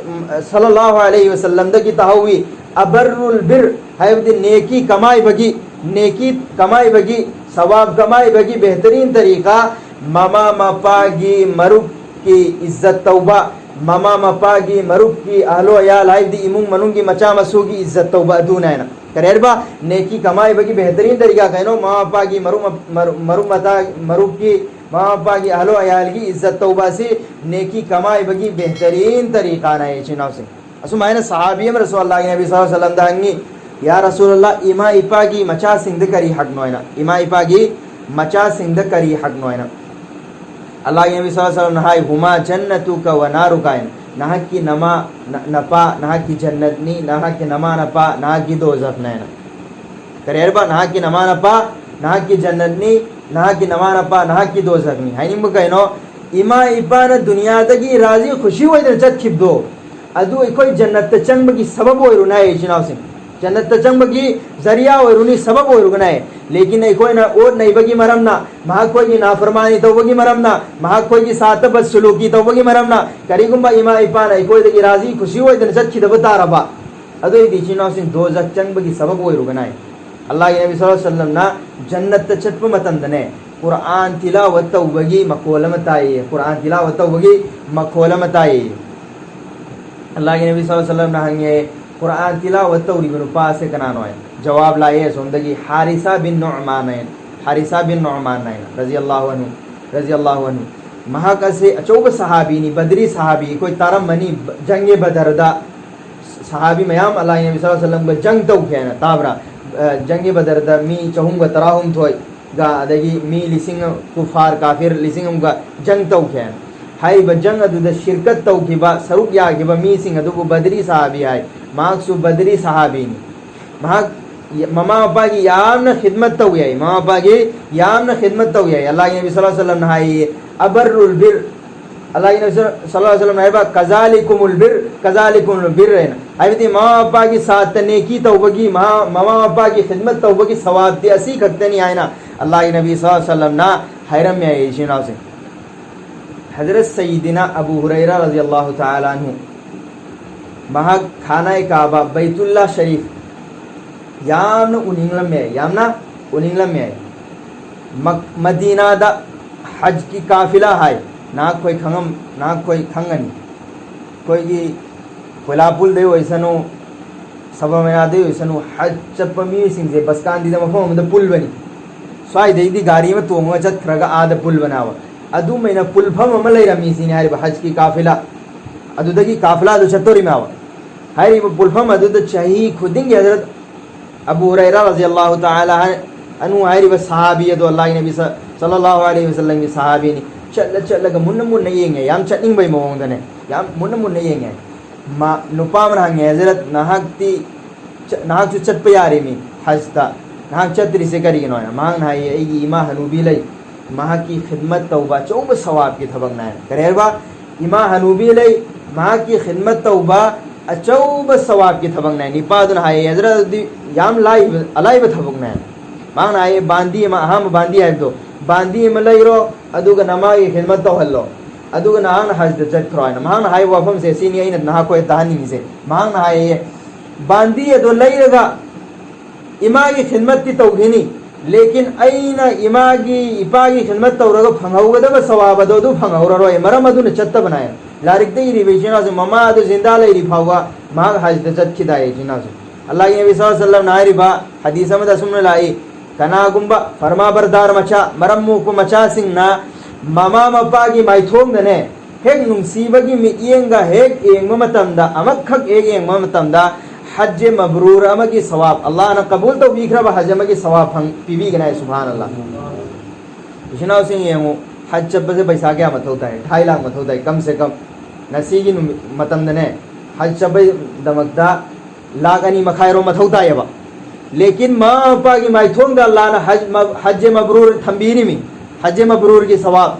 ꯎꯝ, ꯁꯜꯂꯜꯂꯥꯍꯨ ꯑꯂꯩꯍꯤ ꯋꯁꯜꯂꯝꯗꯒꯤ ꯇꯥꯍꯧꯏ, "ꯑꯕꯔꯔꯨꯜ ꯕꯤꯔ" ꯍꯥꯏꯕꯗꯤ ꯅꯦꯀꯤ ꯀꯃꯥꯏꯕꯒꯤ, ꯅꯦꯀꯤ ꯀꯃꯥꯏꯕꯒꯤ, ꯁꯋꯥꯕ ꯀꯃꯥꯏꯕꯒꯤ ꯕꯦꯍꯇꯔꯤꯟ ꯇꯔꯤꯀꯥ ꯃꯃꯥ ꯃꯄꯥꯒꯤ ꯃꯔꯨꯞ ꯀꯤ ꯏꯖꯠ ꯇꯧꯕ, ꯃꯃꯥ ꯃꯄꯥꯒꯤ, ꯃꯔꯨꯞꯀꯤ, ꯑꯍꯂꯣ ꯑꯌꯥꯜ ꯍꯥꯏꯕꯗꯤ ꯏꯃꯨꯡ ꯃꯅꯨꯡꯒꯤ ꯃꯆꯥ ꯃꯁꯨꯒꯤ ꯏꯖꯠ ꯇꯧꯕ ꯑꯗꯨꯅ ꯍꯥꯏꯅ꯫ ꯀꯔꯤ ꯍꯥꯏꯔꯤꯕ? ꯅꯦꯀꯤ ꯀꯃꯥꯏꯕꯒꯤ ꯕꯦꯍꯇꯔꯤꯟ ꯇꯔꯤꯀꯥ ꯀꯩꯅꯣ? ꯃꯃꯥ ꯃꯄꯥꯒꯤ, ꯃꯔꯨꯞ ꯃ-, ꯃꯔꯨꯞ, ꯃꯔꯨꯞ ꯃꯇꯥ-, ꯃꯔꯨꯞꯀꯤ, ꯃꯃꯥ ꯃꯄꯥꯒꯤ, ꯑꯍꯂꯣ ꯑꯌꯥꯜꯒꯤ ꯏꯖꯠ ꯇꯧꯕ ꯑꯁꯤ ꯅꯦꯀꯤ ꯀꯃꯥꯏꯕꯒꯤ ꯕꯦꯍꯇꯔꯤꯟ ꯇꯔꯤꯀꯥꯅ ꯍꯥꯏ, ꯏꯆꯤꯟ ꯏꯅꯥꯎꯁꯤꯡ꯫ ꯑꯁꯨꯃꯥꯏꯅ ꯁꯍꯥꯕꯤ ꯑꯃꯅꯁꯨ ꯑꯜꯂꯥꯍꯒꯤ ꯅꯕꯤ ꯁꯜꯂꯜꯂꯥꯍꯨ ꯑꯂꯩꯍꯤ ꯋꯁꯜꯂꯝꯗ ꯍꯪꯉꯤ, "ꯌꯥ ꯔꯁꯨꯂꯜꯂꯥꯍ, ꯏꯃꯥ ꯏꯄꯥꯒꯤ ꯃꯆꯥꯁꯤꯡꯗ ꯀꯔꯤ ꯍꯛꯅꯣ?" ꯍꯥꯏꯅ꯫ "ꯏꯃꯥ ꯏꯄꯥꯒꯤ ꯃꯆꯥꯁꯤꯡꯗ ꯀꯔꯤ ꯍꯛꯅꯣ?" ꯍꯥꯏꯅ꯫ ꯑꯜꯂꯥꯍꯒꯤ ꯅꯕꯤ ꯁꯜꯂꯜꯂꯥꯍꯨ ꯑꯂꯩꯍꯤ ꯋꯁꯜꯂꯝꯅ ꯍꯥꯏ, "ꯍꯨꯃꯥ ꯖꯟꯅꯇꯨꯀ ꯋ ꯅꯥꯔꯨꯀ" ꯍꯥꯏꯅ꯫ ꯅꯍꯥꯛꯀꯤ ꯅꯃꯥ, ꯅ-, ꯅꯄꯥ, ꯅꯍꯥꯛꯀꯤ ꯖꯟꯅꯠꯅꯤ, ꯅꯍꯥꯛꯀꯤ ꯅꯃꯥ ꯅꯄꯥ, ꯅꯍꯥꯛꯀꯤ ꯗꯣꯖꯈꯅ ꯍꯥꯏꯅ꯫ ꯀꯔꯤ ꯍꯥꯏꯔꯤꯕ? ꯅꯍꯥꯛꯀꯤ ꯅꯃꯥ ꯅꯄꯥ, ꯅꯍꯥꯛꯀꯤ ꯖꯟꯅꯠꯅꯤ, ꯅꯍꯥꯛꯀꯤ ꯅꯃꯥ ꯅꯄꯥ, ꯅꯍꯥꯛꯀꯤ ꯗꯣꯖꯈꯅꯤ꯫ ꯍꯥꯏꯅꯤꯡꯕ ꯀꯩꯅꯣ? ꯏꯃꯥ ꯏꯄꯥꯅ ꯗꯨꯅꯤꯌꯥꯗꯒꯤ ꯔꯥꯖꯤ ꯈꯨꯁꯤ ꯑꯣꯏꯗꯅ ꯆꯠꯈꯤꯕꯗꯣ, ꯑꯗꯨ ꯑꯩꯈꯣꯏ ꯖꯟꯅꯠꯇ ꯆꯪꯕꯒꯤ ꯁꯕꯕ ꯑꯣꯏꯔꯨꯅꯥꯏ, ꯏꯆꯤꯟ ꯏꯅꯥꯎꯁꯤꯡ꯫ ꯖꯟꯅꯠꯇ ꯆꯪꯕꯒꯤ ꯖꯔꯤꯌꯥ ꯑꯣꯏꯔꯨꯅꯤ, ꯁꯕꯕ ꯑꯣꯏꯔꯨꯒꯅꯥꯏ꯫ ꯂꯦꯀꯤꯟ ꯑꯩꯈꯣꯏꯅ ꯑꯣꯠ ꯅꯩꯕꯒꯤ ꯃꯔꯝꯅ, ꯃꯍꯥꯛꯈꯣꯏꯒꯤ ꯅꯥꯐꯔꯃꯥꯅꯤ ꯇꯧꯕꯒꯤ ꯃꯔꯝꯅ, ꯃꯍꯥꯛꯈꯣꯏꯒꯤ ꯁꯥꯠꯇꯕ ꯁꯨꯂꯨꯀꯤ ꯇꯧꯕꯒꯤ ꯃꯔꯝꯅ, ꯀꯔꯤꯒꯨꯝꯕ ꯏꯃꯥ ꯏꯄꯥꯅ ꯑꯩꯈꯣꯏꯗꯒꯤ ꯔꯥꯖꯤ ꯈꯨꯁꯤ ꯑꯣꯏꯗꯅ ꯆꯠꯈꯤꯗꯕ ꯇꯥꯔꯕ, ꯑꯗꯨ ꯑꯣꯏꯗꯤ ꯏꯆꯤꯟ ꯏꯅꯥꯎꯁꯤꯡ ꯗꯣꯖꯈ ꯆꯪꯕꯒꯤ ꯁꯕꯕ ꯑꯣꯏꯔꯨꯒꯅꯥꯏ꯫ ꯑꯜꯂꯥꯍꯒꯤ ꯅꯕꯤ ꯁꯜꯂꯜꯂꯥꯍꯨ ꯑꯂꯩꯍꯤ ꯋꯁꯜꯂꯝꯅ ꯖꯟꯅꯠꯇ ꯆꯠꯄ ꯃꯇꯝꯗꯅꯦ, ꯀꯨꯔꯑꯥꯟ ꯇꯤꯂꯥꯋꯠ ꯇꯧꯕꯒꯤ ꯃꯈꯣꯜ ꯑꯃ ꯇꯥꯏꯌꯦ꯫ ꯀꯨꯔꯑꯥꯟ ꯇꯤꯂꯥꯋꯠ ꯇꯧꯕꯒꯤ ꯃꯈꯣꯜ ꯑꯃ ꯇꯥꯏꯌꯦ꯫ ꯑꯜꯂꯥꯍꯒꯤ ꯅꯕꯤ ꯁꯜꯂꯜꯂꯥꯍꯨ ꯑꯂꯩꯍꯤ ꯋꯁꯜꯂꯝꯅ ꯍꯪꯉꯦ, "ꯀꯨꯔꯑꯥꯟ ꯇꯤꯂꯥꯋꯠ ꯇꯧꯔꯤꯕ ꯅꯨꯄꯥ ꯑꯁꯦ ꯀꯅꯥꯅꯣ?" ꯍꯥꯏꯅ꯫ ꯖꯋꯥꯕ ꯂꯥꯛꯑꯦ ꯑꯁꯣꯝꯗꯒꯤ, "ꯍꯥꯔꯤꯁꯥ ꯕꯤꯟ ꯅꯨꯑꯃꯥꯟ" ꯍꯥꯏꯅ꯫ ꯍꯥꯔꯤꯁꯥ ꯕꯤꯟ ꯅꯨꯑꯃꯥꯟ ꯍꯥꯏꯅ, ꯔꯖꯤꯌꯜꯂꯥꯍꯨ ꯑꯟꯍꯨ, ꯔꯖꯤꯌꯜꯂꯥꯍꯨ ꯑꯟꯍꯨ꯫ ꯃꯍꯥꯛ ꯑꯁꯦ ꯑꯆꯧꯕ ꯁꯍꯥꯕꯤꯅꯤ, ꯕꯗ꯭ꯔꯤ ꯁꯍꯥꯕꯤ, ꯑꯩꯈꯣꯏ ꯇꯥꯔꯝꯃꯅꯤ, ꯕ-, ꯖꯪꯒꯦ ꯕꯗꯔꯗ ꯁꯍꯥꯕꯤ ꯃꯌꯥꯝ ꯑꯜꯂꯥꯍꯒꯤ ꯅꯕꯤ ꯁꯜꯂꯜꯂꯥꯍꯨ ꯑꯂꯩꯍꯤ ꯋꯁꯜꯂꯝꯒ ꯖꯪ ꯇꯧꯈꯤ ꯍꯥꯏꯅ ꯇꯥꯕ꯭ꯔꯥ? ꯑ, ꯖꯪꯒꯦ ꯕꯗꯔꯗ ꯃꯤ ꯆꯍꯨꯝꯒ ꯇꯔꯥꯍꯨꯝꯊꯣꯏꯒ, ꯑꯗꯒꯤ ꯃꯤ ꯂꯤꯁꯤꯡ, ꯀꯨꯐꯥꯔ ꯀꯥꯐꯤꯔ ꯂꯤꯁꯤꯡ ꯑꯃꯒ ꯖꯪ ꯇꯧꯈꯤ ꯍꯥꯏꯅ꯫ ꯍꯥꯏꯔꯤꯕ ꯖꯪ ꯑꯗꯨꯗ ꯁꯤꯔꯀꯠ ꯇꯧꯈꯤꯕ, ꯁꯔꯨꯛ ꯌꯥꯈꯤꯕ ꯃꯤꯁꯤꯡ ꯑꯗꯨꯕꯨ ꯕꯗ꯭ꯔꯤ ꯁꯍꯥꯕꯤ ꯍꯥꯏ꯫ ꯃꯍꯥꯛꯁꯨ ꯕꯗ꯭ꯔꯤ ꯁꯍꯥꯕꯤꯅꯤ꯫ ꯃꯍꯥꯛ ꯃꯃꯥ ꯃꯄꯥꯒꯤ ꯌꯥꯝꯅ ꯈꯤꯗꯃꯠ ꯇꯧꯏ ꯍꯥꯏ꯫ ꯃꯃꯥ ꯃꯄꯥꯒꯤ ꯌꯥꯝꯅ ꯈꯤꯗꯃꯠ ꯇꯧꯏ ꯍꯥꯏ꯫ ꯑꯜꯂꯥꯍꯒꯤ ꯅꯕꯤ ꯁꯜꯂꯜꯂꯥꯍꯨ ꯑꯂꯩꯍꯤ ꯋꯁꯜꯂꯝꯅ ꯍꯥꯏꯌꯦ, "ꯑꯕꯔꯔꯨꯜ ꯕꯤꯔ", ꯑꯜꯂꯥꯍꯒꯤ ꯅꯕꯤ ꯁꯜꯂꯜꯂꯥꯍꯨ ꯑꯂꯩꯍꯤ ꯋꯁꯜꯂꯝꯅ ꯍꯥꯏꯕ, "ꯀꯖꯥꯂꯤꯀꯨꯃꯨꯜ ꯕꯤꯔ, ꯀꯖꯥꯂꯤꯀꯨꯃꯨꯜ ꯕꯤꯔ" ꯍꯥꯏꯅ꯫ ꯍꯥꯏꯕꯗꯤ ꯃꯃꯥ ꯃꯄꯥꯒꯤ ꯁꯥꯠꯇ ꯅꯦꯀꯤ ꯇꯧꯕꯒꯤ, ꯃꯍꯥ-, ꯃꯃꯥ ꯃꯄꯥꯒꯤ ꯈꯤꯗꯃꯠ ꯇꯧꯕꯒꯤ ꯁꯋꯥꯕꯇꯤ ꯑꯁꯤ ꯈꯛꯇꯅꯤ ꯍꯥꯏꯅ ꯑꯜꯂꯥꯍꯒꯤ ꯅꯕꯤ ꯁꯜꯂꯜꯂꯥꯍꯨ ꯑꯂꯩꯍꯤ ꯋꯁꯜꯂꯝꯅ ꯍꯥꯏꯔꯝꯃꯦ ꯍꯥꯏ, ꯏꯆꯤꯟ ꯏꯅꯥꯎꯁꯤꯡ꯫ ꯍꯖꯔꯠ ꯁꯌꯤꯗꯤꯅꯥ ꯑꯕꯨ ꯍꯨꯔꯩꯔꯥ ꯔꯖꯤꯌꯜꯂꯥꯍꯨ ꯇꯥꯂꯥ ꯑꯟꯍꯨ, ꯃꯍꯥꯛ ꯈꯥꯅꯥꯏ ꯀꯥꯕꯥ, ꯕꯩꯇꯨꯜꯂꯥ ꯁꯔꯤꯐ ꯌꯥꯝꯅ ꯎꯅꯤꯡꯂꯝꯃꯦ, ꯌꯥꯝꯅ ꯎꯅꯤꯡꯂꯝꯃꯦ꯫ ꯃꯛ-, ꯃꯗꯤꯅꯥꯗ ꯍꯖꯀꯤ ꯀꯥꯐꯤꯂꯥ ꯍꯥꯏ, ꯅꯍꯥꯛꯈꯣꯏ ꯈꯪꯉꯝ ꯅꯍꯥꯛꯈꯣꯏ ꯈꯪꯒꯅꯤ꯫ ꯑꯩꯈꯣꯏꯒꯤ ꯀꯣꯏꯂꯥꯄꯨꯜꯗꯩ ꯑꯣꯏꯁꯅꯨ, ꯁꯕꯔꯃꯦꯂꯥꯗꯩ ꯑꯣꯏꯁꯅꯨ, ꯍꯖ ꯆꯠꯄ ꯃꯤꯑꯣꯏꯁꯤꯡꯁꯦ ꯕꯁ ꯀꯥꯟꯗꯤꯗ ꯃꯐꯝ ꯑꯃꯗ ꯄꯨꯜꯕꯅꯤ꯫ ꯁ꯭ꯋꯥꯏꯗꯩꯗꯤ ꯒꯥꯔꯤ ꯑꯃ ꯇꯣꯡꯉꯒ ꯆꯠꯈ꯭ꯔꯒ ꯑꯥꯗ ꯄꯨꯜꯕꯅꯦꯕ꯫ ꯑꯗꯨꯃꯥꯏꯅ ꯄꯨꯜꯐꯝ ꯑꯃ ꯂꯩꯔꯝꯃꯤ ꯁꯤꯅꯤ ꯍꯥꯏꯔꯤꯕ ꯍꯖꯀꯤ ꯀꯥꯐꯤꯂꯥ꯫ ꯑꯗꯨꯗꯒꯤ ꯀꯥꯐꯤꯂꯥꯗꯨ ꯆꯠꯇꯣꯔꯤꯃꯦꯕ꯫ ꯍꯥꯏꯔꯤꯕ ꯄꯨꯜꯐꯝ ꯑꯗꯨꯗ ꯆꯍꯤ ꯈꯨꯗꯤꯡꯒꯤ ꯍꯖꯔꯠ ꯑꯕꯨ ꯍꯨꯔꯩꯔꯥ ꯔꯖꯤꯌꯜꯂꯥꯍꯨ ꯇꯥꯂꯥ ꯑꯟꯍꯨ ꯍꯥꯏꯔꯤꯕ ꯁꯍꯥꯕꯤ ꯑꯗꯣ, ꯑꯜꯂꯥꯍꯒꯤ ꯅꯕꯤ ꯁ-, ꯁꯜꯂꯜꯂꯥꯍꯨ ꯑꯂꯩꯍꯤ ꯋꯁꯜꯂꯝꯒꯤ ꯁꯍꯥꯕꯤꯅꯤ, ꯆꯠꯂ ꯆꯠꯂꯒ ꯃꯨꯟꯅ ꯃꯨꯟꯅ ꯌꯦꯡꯉꯦ꯫ ꯌꯥꯝ ꯆꯠꯅꯤꯡꯕꯩ ꯃꯑꯣꯡꯗꯅꯦ, ꯌꯥꯝ ꯃꯨꯟꯅ ꯃꯨꯟꯅ ꯌꯦꯡꯉꯦ꯫ ꯃꯥ, ꯅꯨꯄꯥ ꯑꯃꯅ ꯍꯪꯉꯦ, "ꯍꯖꯔꯠ, ꯅꯍꯥꯛꯇꯤ ꯆ-, ꯅꯍꯥꯛꯁꯨ ꯆꯠꯄ ꯌꯥꯔꯤꯃꯤ ꯍꯖꯇ, ꯅꯍꯥꯛ ꯆꯠꯇ꯭ꯔꯤꯁꯦ ꯀꯔꯤꯒꯤꯅꯣ?" ꯍꯥꯏꯅ꯫ ꯃꯍꯥꯛꯅ ꯍꯥꯏꯌꯦ, "ꯑꯩꯒꯤ ꯏꯃꯥ ꯍꯅꯨꯕꯤ ꯂꯩ, ꯃꯍꯥꯛꯀꯤ ꯈꯤꯗꯃꯠ ꯇꯧꯕ ꯑꯆꯧꯕ ꯁꯋꯥꯕꯀꯤ ꯊꯕꯛꯅꯦ" ꯍꯥꯏꯅ꯫ ꯀꯔꯤ ꯍꯥꯏꯕ? ꯏꯃꯥ ꯍꯅꯨꯕꯤ ꯂꯩ, ꯃꯍꯥꯛꯀꯤ ꯈꯤꯗꯃꯠ ꯇꯧꯕ ꯑꯆꯧꯕ ꯁꯋꯥꯕꯀꯤ ꯊꯕꯛꯅꯦ꯫ ꯅꯨꯄꯥꯗꯨꯅ ꯍꯥꯏꯌꯦ, "ꯍꯖꯔꯠ, ꯑꯗꯨꯗꯤ ꯌꯥꯝ ꯂꯥꯏꯕ, ꯑꯂꯥꯏꯕ ꯊꯕꯛꯅꯦ"꯫ ꯃꯍꯥꯛꯅ ꯍꯥꯏꯌꯦ, "ꯕꯥꯟꯗꯤ ꯑꯃ, ꯑꯍꯥꯟꯕ ꯕꯥꯟꯗꯤ ꯍꯥꯏꯕꯗꯣ, ꯕꯥꯟꯗꯤ ꯑꯃ ꯂꯩꯔꯣ, ꯑꯗꯨꯒ ꯅꯃꯥꯒꯤ ꯈꯤꯗꯃꯠ ꯇꯧꯍꯜꯂꯣ, ꯑꯗꯨꯒ ꯅꯍꯥꯛꯅ ꯍꯖꯗ ꯆꯠꯈ꯭ꯔꯣ" ꯍꯥꯏꯅ꯫ ꯃꯍꯥꯛꯅ ꯍꯥꯏꯕ ꯋꯥꯐꯝꯁꯦ ꯁꯤꯅꯤ ꯑꯩꯅ ꯅꯍꯥꯛꯈꯣꯏ ꯇꯥꯍꯟꯅꯤꯡꯉꯤꯁꯦ꯫ ꯃꯍꯥꯛꯅ ꯍꯥꯏꯌꯦ, ꯕꯥꯟꯗꯤ ꯑꯗꯣ ꯂꯩꯔꯒ ꯏꯃꯥꯒꯤ ꯈꯤꯗꯃꯠꯇꯤ ꯇꯧꯈꯤꯅꯤ, ꯂꯦꯀꯤꯟ ꯑꯩꯅ ꯏꯃꯥꯒꯤ, ꯏꯄꯥꯒꯤ ꯈꯤꯗꯃꯠ ꯇꯧꯔꯒ ꯐꯪꯍꯧꯒꯗꯕ ꯁꯋꯥꯕ ꯑꯗꯣ ꯑꯗꯨ ꯐꯪꯍꯧꯔꯔꯣꯏ, ꯃꯔꯝ ꯑꯗꯨꯅ ꯆꯠꯇꯕꯅꯦ꯫ ꯂꯥꯏꯔꯤꯛꯇ ꯏꯔꯤꯕ ꯏꯆꯤꯟ ꯏꯅꯥꯎꯁꯤꯡ, ꯃꯃꯥ ꯑꯗꯨ ꯖꯤꯟꯗꯥ ꯂꯩꯔꯤ ꯐꯥꯎꯕ ꯃꯍꯥꯛ ꯍꯖꯗ ꯆꯠꯈꯤꯗꯥꯏ, ꯏꯆꯤꯟ ꯏꯅꯥꯎꯁꯤꯡ꯫ ꯑꯜꯂꯥꯍꯒꯤ ꯅꯕꯤ ꯁꯜꯂꯜꯂꯥꯍꯨ ꯑꯂꯩꯍꯤ ꯋꯁꯜꯂꯝꯅ ꯍꯥꯏꯔꯤꯕ ꯍꯗꯤꯁ ꯑꯃꯗ ꯑꯁꯨꯝꯅ ꯂꯥꯛꯏ, "ꯀꯅꯥꯒꯨꯝꯕ ꯐꯔꯃꯥꯕꯔꯗꯥꯔ ꯃꯆꯥ, ꯃꯔꯝ ꯃꯣꯛꯄ ꯃꯆꯥꯁꯤꯡꯅ ꯃꯃꯥ ꯃꯄꯥꯒꯤ ꯃꯥꯏꯊꯣꯡꯗꯅꯦ ꯍꯦꯛ ꯅꯨꯡꯁꯤꯕꯒꯤ ꯃꯤꯠꯌꯦꯡꯒ ꯍꯦꯛ ꯌꯦꯡꯕ ꯃꯇꯝꯗ, ꯑꯃꯈꯛ ꯍꯦꯛ ꯌꯦꯡꯕ ꯃꯇꯝꯗ, ꯍꯖ ꯃꯕ꯭ꯔꯨꯔ ꯑꯃꯒꯤ ꯁꯋꯥꯕ, ꯑꯜꯂꯥꯍꯅ ꯀꯕꯨꯜ ꯇꯧꯕꯤꯈ꯭ꯔꯕ ꯍꯖ ꯑꯃꯒꯤ ꯁꯋꯥꯕ ꯐꯪ-, ꯄꯤꯕꯤꯒꯅꯤ ꯍꯥꯏ꯫" ꯁꯨꯕꯍꯥꯅꯜꯂꯥꯍ꯫ ꯏꯆꯤꯟ ꯏꯅꯥꯎꯁꯤꯡ ꯌꯦꯡꯉꯨ, ꯍꯖ ꯆꯠꯄꯁꯦ ꯄꯩꯁꯥ ꯀꯌꯥ ꯃꯊꯧ ꯇꯥꯏ? ढाई लाख ꯃꯊꯧ ꯇꯥꯏ, ꯀꯝ ꯁꯦ ꯀꯝ꯫ ꯉꯁꯤꯒꯤ ꯅꯨꯃꯤꯠ ꯃꯇꯝꯗꯅꯦ, ꯍꯖ ꯆꯠꯄꯒꯤꯗꯃꯛꯇ ꯂꯥꯈ ꯑꯅꯤ ꯃꯈꯥꯏꯔꯣꯝ ꯃꯊꯧ ꯇꯥꯏꯌꯦꯕ꯫ ꯂꯦꯀꯤꯟ ꯃꯃꯥ ꯃꯄꯥꯒꯤ ꯃꯥꯏꯊꯣꯡꯗ ꯑꯜꯂꯥꯍꯅ ꯍꯖ ꯃ-, ꯍꯖ ꯃꯕ꯭ꯔꯨꯔ ꯊꯝꯕꯤꯔꯤꯃꯤ꯫ ꯍꯖ ꯃꯕ꯭ꯔꯨꯔꯒꯤ ꯁꯋꯥꯕ꯫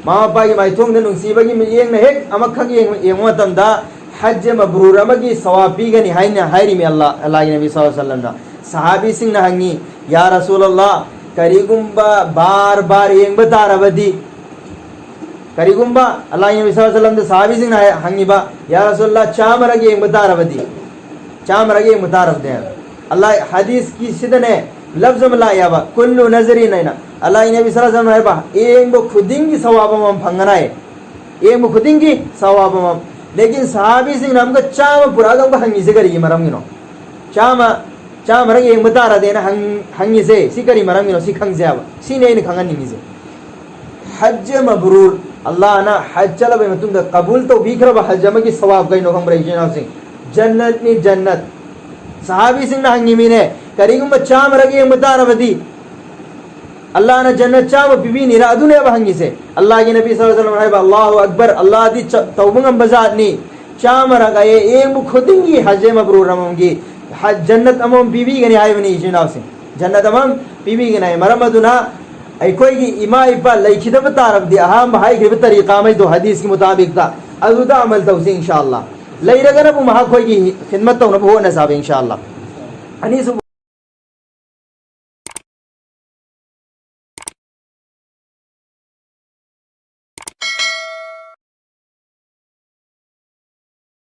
ꯃꯃꯥ ꯃꯄꯥꯒꯤ ꯃꯥꯏꯊꯣꯡꯗ ꯅꯨꯡꯁꯤꯕꯒꯤ ꯃꯤꯠꯌꯦꯡꯅ ꯍꯦꯛ ꯑꯃꯈꯛ ꯌꯦꯡ-, ꯌꯦꯡꯕ ꯃꯇꯝꯗ ꯍꯖ ꯃꯕ꯭ꯔꯨꯔ ꯑꯃꯒꯤ ꯁꯋꯥꯕ ꯄꯤꯒꯅꯤ ꯍꯥꯏꯅ ꯍꯥꯏꯔꯤꯃꯤ ꯑꯜꯂꯥꯍ, ꯑꯜꯂꯥꯍꯒꯤ ꯅꯕꯤ ꯁꯜꯂꯜꯂꯥꯍꯨ ꯑꯂꯩꯍꯤ ꯋꯁꯜꯂꯝꯅ꯫ ꯁꯍꯥꯕꯤꯁꯤꯡꯅ ꯍꯪꯉꯤ, "ꯌꯥ ꯔꯁꯨꯂꯜꯂꯥꯍ, ꯀꯔꯤꯒꯨꯝꯕ ꯕꯥꯔ ꯕꯥꯔ ꯌꯦꯡꯕ ꯇꯥꯔꯕꯗꯤ?" ꯀꯔꯤꯒꯨꯝꯕ ꯑꯜꯂꯥꯍꯒꯤ ꯅꯕꯤ ꯁꯜꯂꯜꯂꯥꯍꯨ ꯑꯂꯩꯍꯤ ꯋꯁꯜꯂꯝꯗ ꯁꯍꯥꯕꯤꯁꯤꯡꯅ ꯍꯥꯏ-, ꯍꯪꯉꯤꯕ, "ꯌꯥ ꯔꯁꯨꯂꯜꯂꯥꯍ, ꯆꯥꯝꯃꯔꯛ ꯌꯦꯡꯕ ꯇꯥꯔꯕꯗꯤ? ꯆꯥꯝꯃꯔꯛ ꯌꯦꯡꯕ ꯇꯥꯔꯕꯗꯤ?" ꯑꯜꯂꯥꯍ ꯍꯗꯤꯁꯀꯤ ꯁꯤꯗꯅꯦ, ꯂꯐꯖ ꯑꯃ ꯂꯥꯛꯑꯦꯕ, "ꯀꯨꯜꯂꯨ ꯅꯖꯔꯤꯟ" ꯍꯥꯏꯅ꯫ ꯑꯜꯂꯥꯍꯒꯤ ꯅꯕꯤ ꯁꯜꯂꯜꯂꯥꯍꯨ ꯑꯂꯥꯏꯍꯤ ꯋꯥꯁꯜꯂꯝꯅ ꯍꯥꯏꯕ, "ꯌꯦꯡꯕ ꯈꯨꯗꯤꯡꯒꯤ ꯁꯋꯥꯕ ꯑꯃꯃꯝ ꯐꯪꯒꯅꯤ ꯍꯥꯏ꯫ ꯌꯦꯡꯕ ꯈꯨꯗꯤꯡꯒꯤ ꯁꯋꯥꯕ ꯑꯃꯃꯝ"꯫ ꯂꯦꯀꯤꯟ ꯁꯍꯥꯕꯤꯁꯤꯡꯅ ꯑꯃꯨꯛꯀ ꯆꯥꯝꯃ ꯄꯨꯔꯛꯑꯒ ꯑꯃꯨꯛꯀ ꯍꯪꯉꯤꯁꯦ ꯀꯔꯤꯒꯤ ꯃꯔꯝꯒꯤꯅꯣ? ꯆꯥꯝꯃ, ꯆꯥꯝꯃꯔꯛ ꯌꯦꯡꯕ ꯇꯥꯔꯗꯤꯅ ꯍꯪ-, ꯍꯪꯉꯤꯁꯦ ꯁꯤ ꯀꯔꯤ ꯃꯔꯝꯒꯤꯅꯣ? ꯁꯤ ꯈꯪꯖꯩ ꯍꯥꯏꯕ꯫ ꯁꯤꯅꯤ ꯑꯩꯅ ꯈꯪꯍꯟꯅꯤꯡꯉꯤꯁꯦ꯫ ꯍꯖ ꯃꯕ꯭ꯔꯨꯔ, ꯑꯜꯂꯥꯍꯅ ꯍꯖ ꯆꯠꯂꯕꯩ ꯃꯇꯨꯡꯗ ꯀꯕꯨꯜ ꯇꯧꯕꯤꯈ꯭ꯔꯕ ꯍꯖ ꯑꯃꯒꯤ ꯁꯋꯥꯕ ꯀꯩꯅꯣ ꯈꯪꯕ꯭ꯔꯥ, ꯏꯆꯤꯟ ꯏꯅꯥꯎꯁꯤꯡ? ꯖꯟꯅꯠꯅꯤ, ꯖꯟꯅꯠ꯫ ꯁꯍꯥꯕꯤꯁꯤꯡꯅ ꯍꯪꯉꯤꯃꯤꯅꯦ, "ꯀꯔꯤꯒꯨꯝꯕ ꯆꯥꯝꯃꯔꯛ ꯌꯦꯡꯕ ꯇꯥꯔꯕꯗꯤ ꯑꯜꯂꯥꯍꯅ ꯖꯟꯅꯠ ꯆꯥꯝꯃ ꯄꯤꯕꯤꯅꯤꯔꯥ?" ꯑꯗꯨꯅꯦꯕ ꯍꯪꯉꯤꯁꯦ꯫ ꯑꯜꯂꯥꯍꯒꯤ ꯅꯕꯤ ꯁꯜꯂꯜꯂꯥꯍꯨ ꯑꯂꯥꯏꯍꯤ ꯋꯥꯁꯜꯂꯝ ꯍꯥꯏꯕ, "ꯑꯜꯂꯥꯍꯨ ꯑꯛꯕꯔ, ꯑꯜꯂꯥꯍꯗꯤ ꯆ-, ꯇꯧꯕ ꯉꯝꯕ ꯖꯥꯠꯅꯤ꯫ ꯆꯥꯝꯃꯔꯛ ꯑꯌꯦ ꯌꯦꯡꯕ ꯈꯨꯗꯤꯡꯒꯤ ꯍꯖ ꯃꯕ꯭ꯔꯨꯔ ꯑꯃꯃꯝꯒꯤ ꯍ-, ꯖꯟꯅꯠ ꯑꯃꯃꯝ ꯄꯤꯕꯤꯒꯅꯤ" ꯍꯥꯏꯕꯅꯤ, ꯏꯆꯤꯟ ꯏꯅꯥꯎꯁꯤꯡ꯫ ꯖꯟꯅꯠ ꯑꯃꯃꯝ ꯄꯤꯕꯤꯒꯅꯤ ꯍꯥꯏ꯫ ꯃꯔꯝ ꯑꯗꯨꯅ ꯑꯩꯈꯣꯏꯒꯤ ꯏꯃꯥ ꯏꯄꯥ ꯂꯩꯈꯤꯗꯕ ꯇꯥꯔꯕꯗꯤ ꯑꯍꯥꯟꯕ ꯍꯥꯏꯈ꯭ꯔꯤꯕ ꯇꯔꯤꯀꯥꯃꯩꯗꯣ ꯍꯗꯤꯁꯀꯤ ꯃꯨꯇꯥꯕꯤꯛꯇ ꯑꯗꯨꯗ ꯑꯃꯜ ꯇꯧꯁꯤ, ꯏꯟꯁꯥ ꯑꯜꯂꯥ꯫ ꯂꯩꯔꯒꯅꯕꯨ ꯃꯍꯥꯛꯈꯣꯏꯒꯤ ꯈꯤꯗꯃꯠ ꯇꯧꯅꯕ ꯍꯣꯠꯅꯖꯕ, ꯏꯟꯁꯥ ꯑꯜꯂꯥ꯫ ꯑꯅꯤꯁꯨꯕ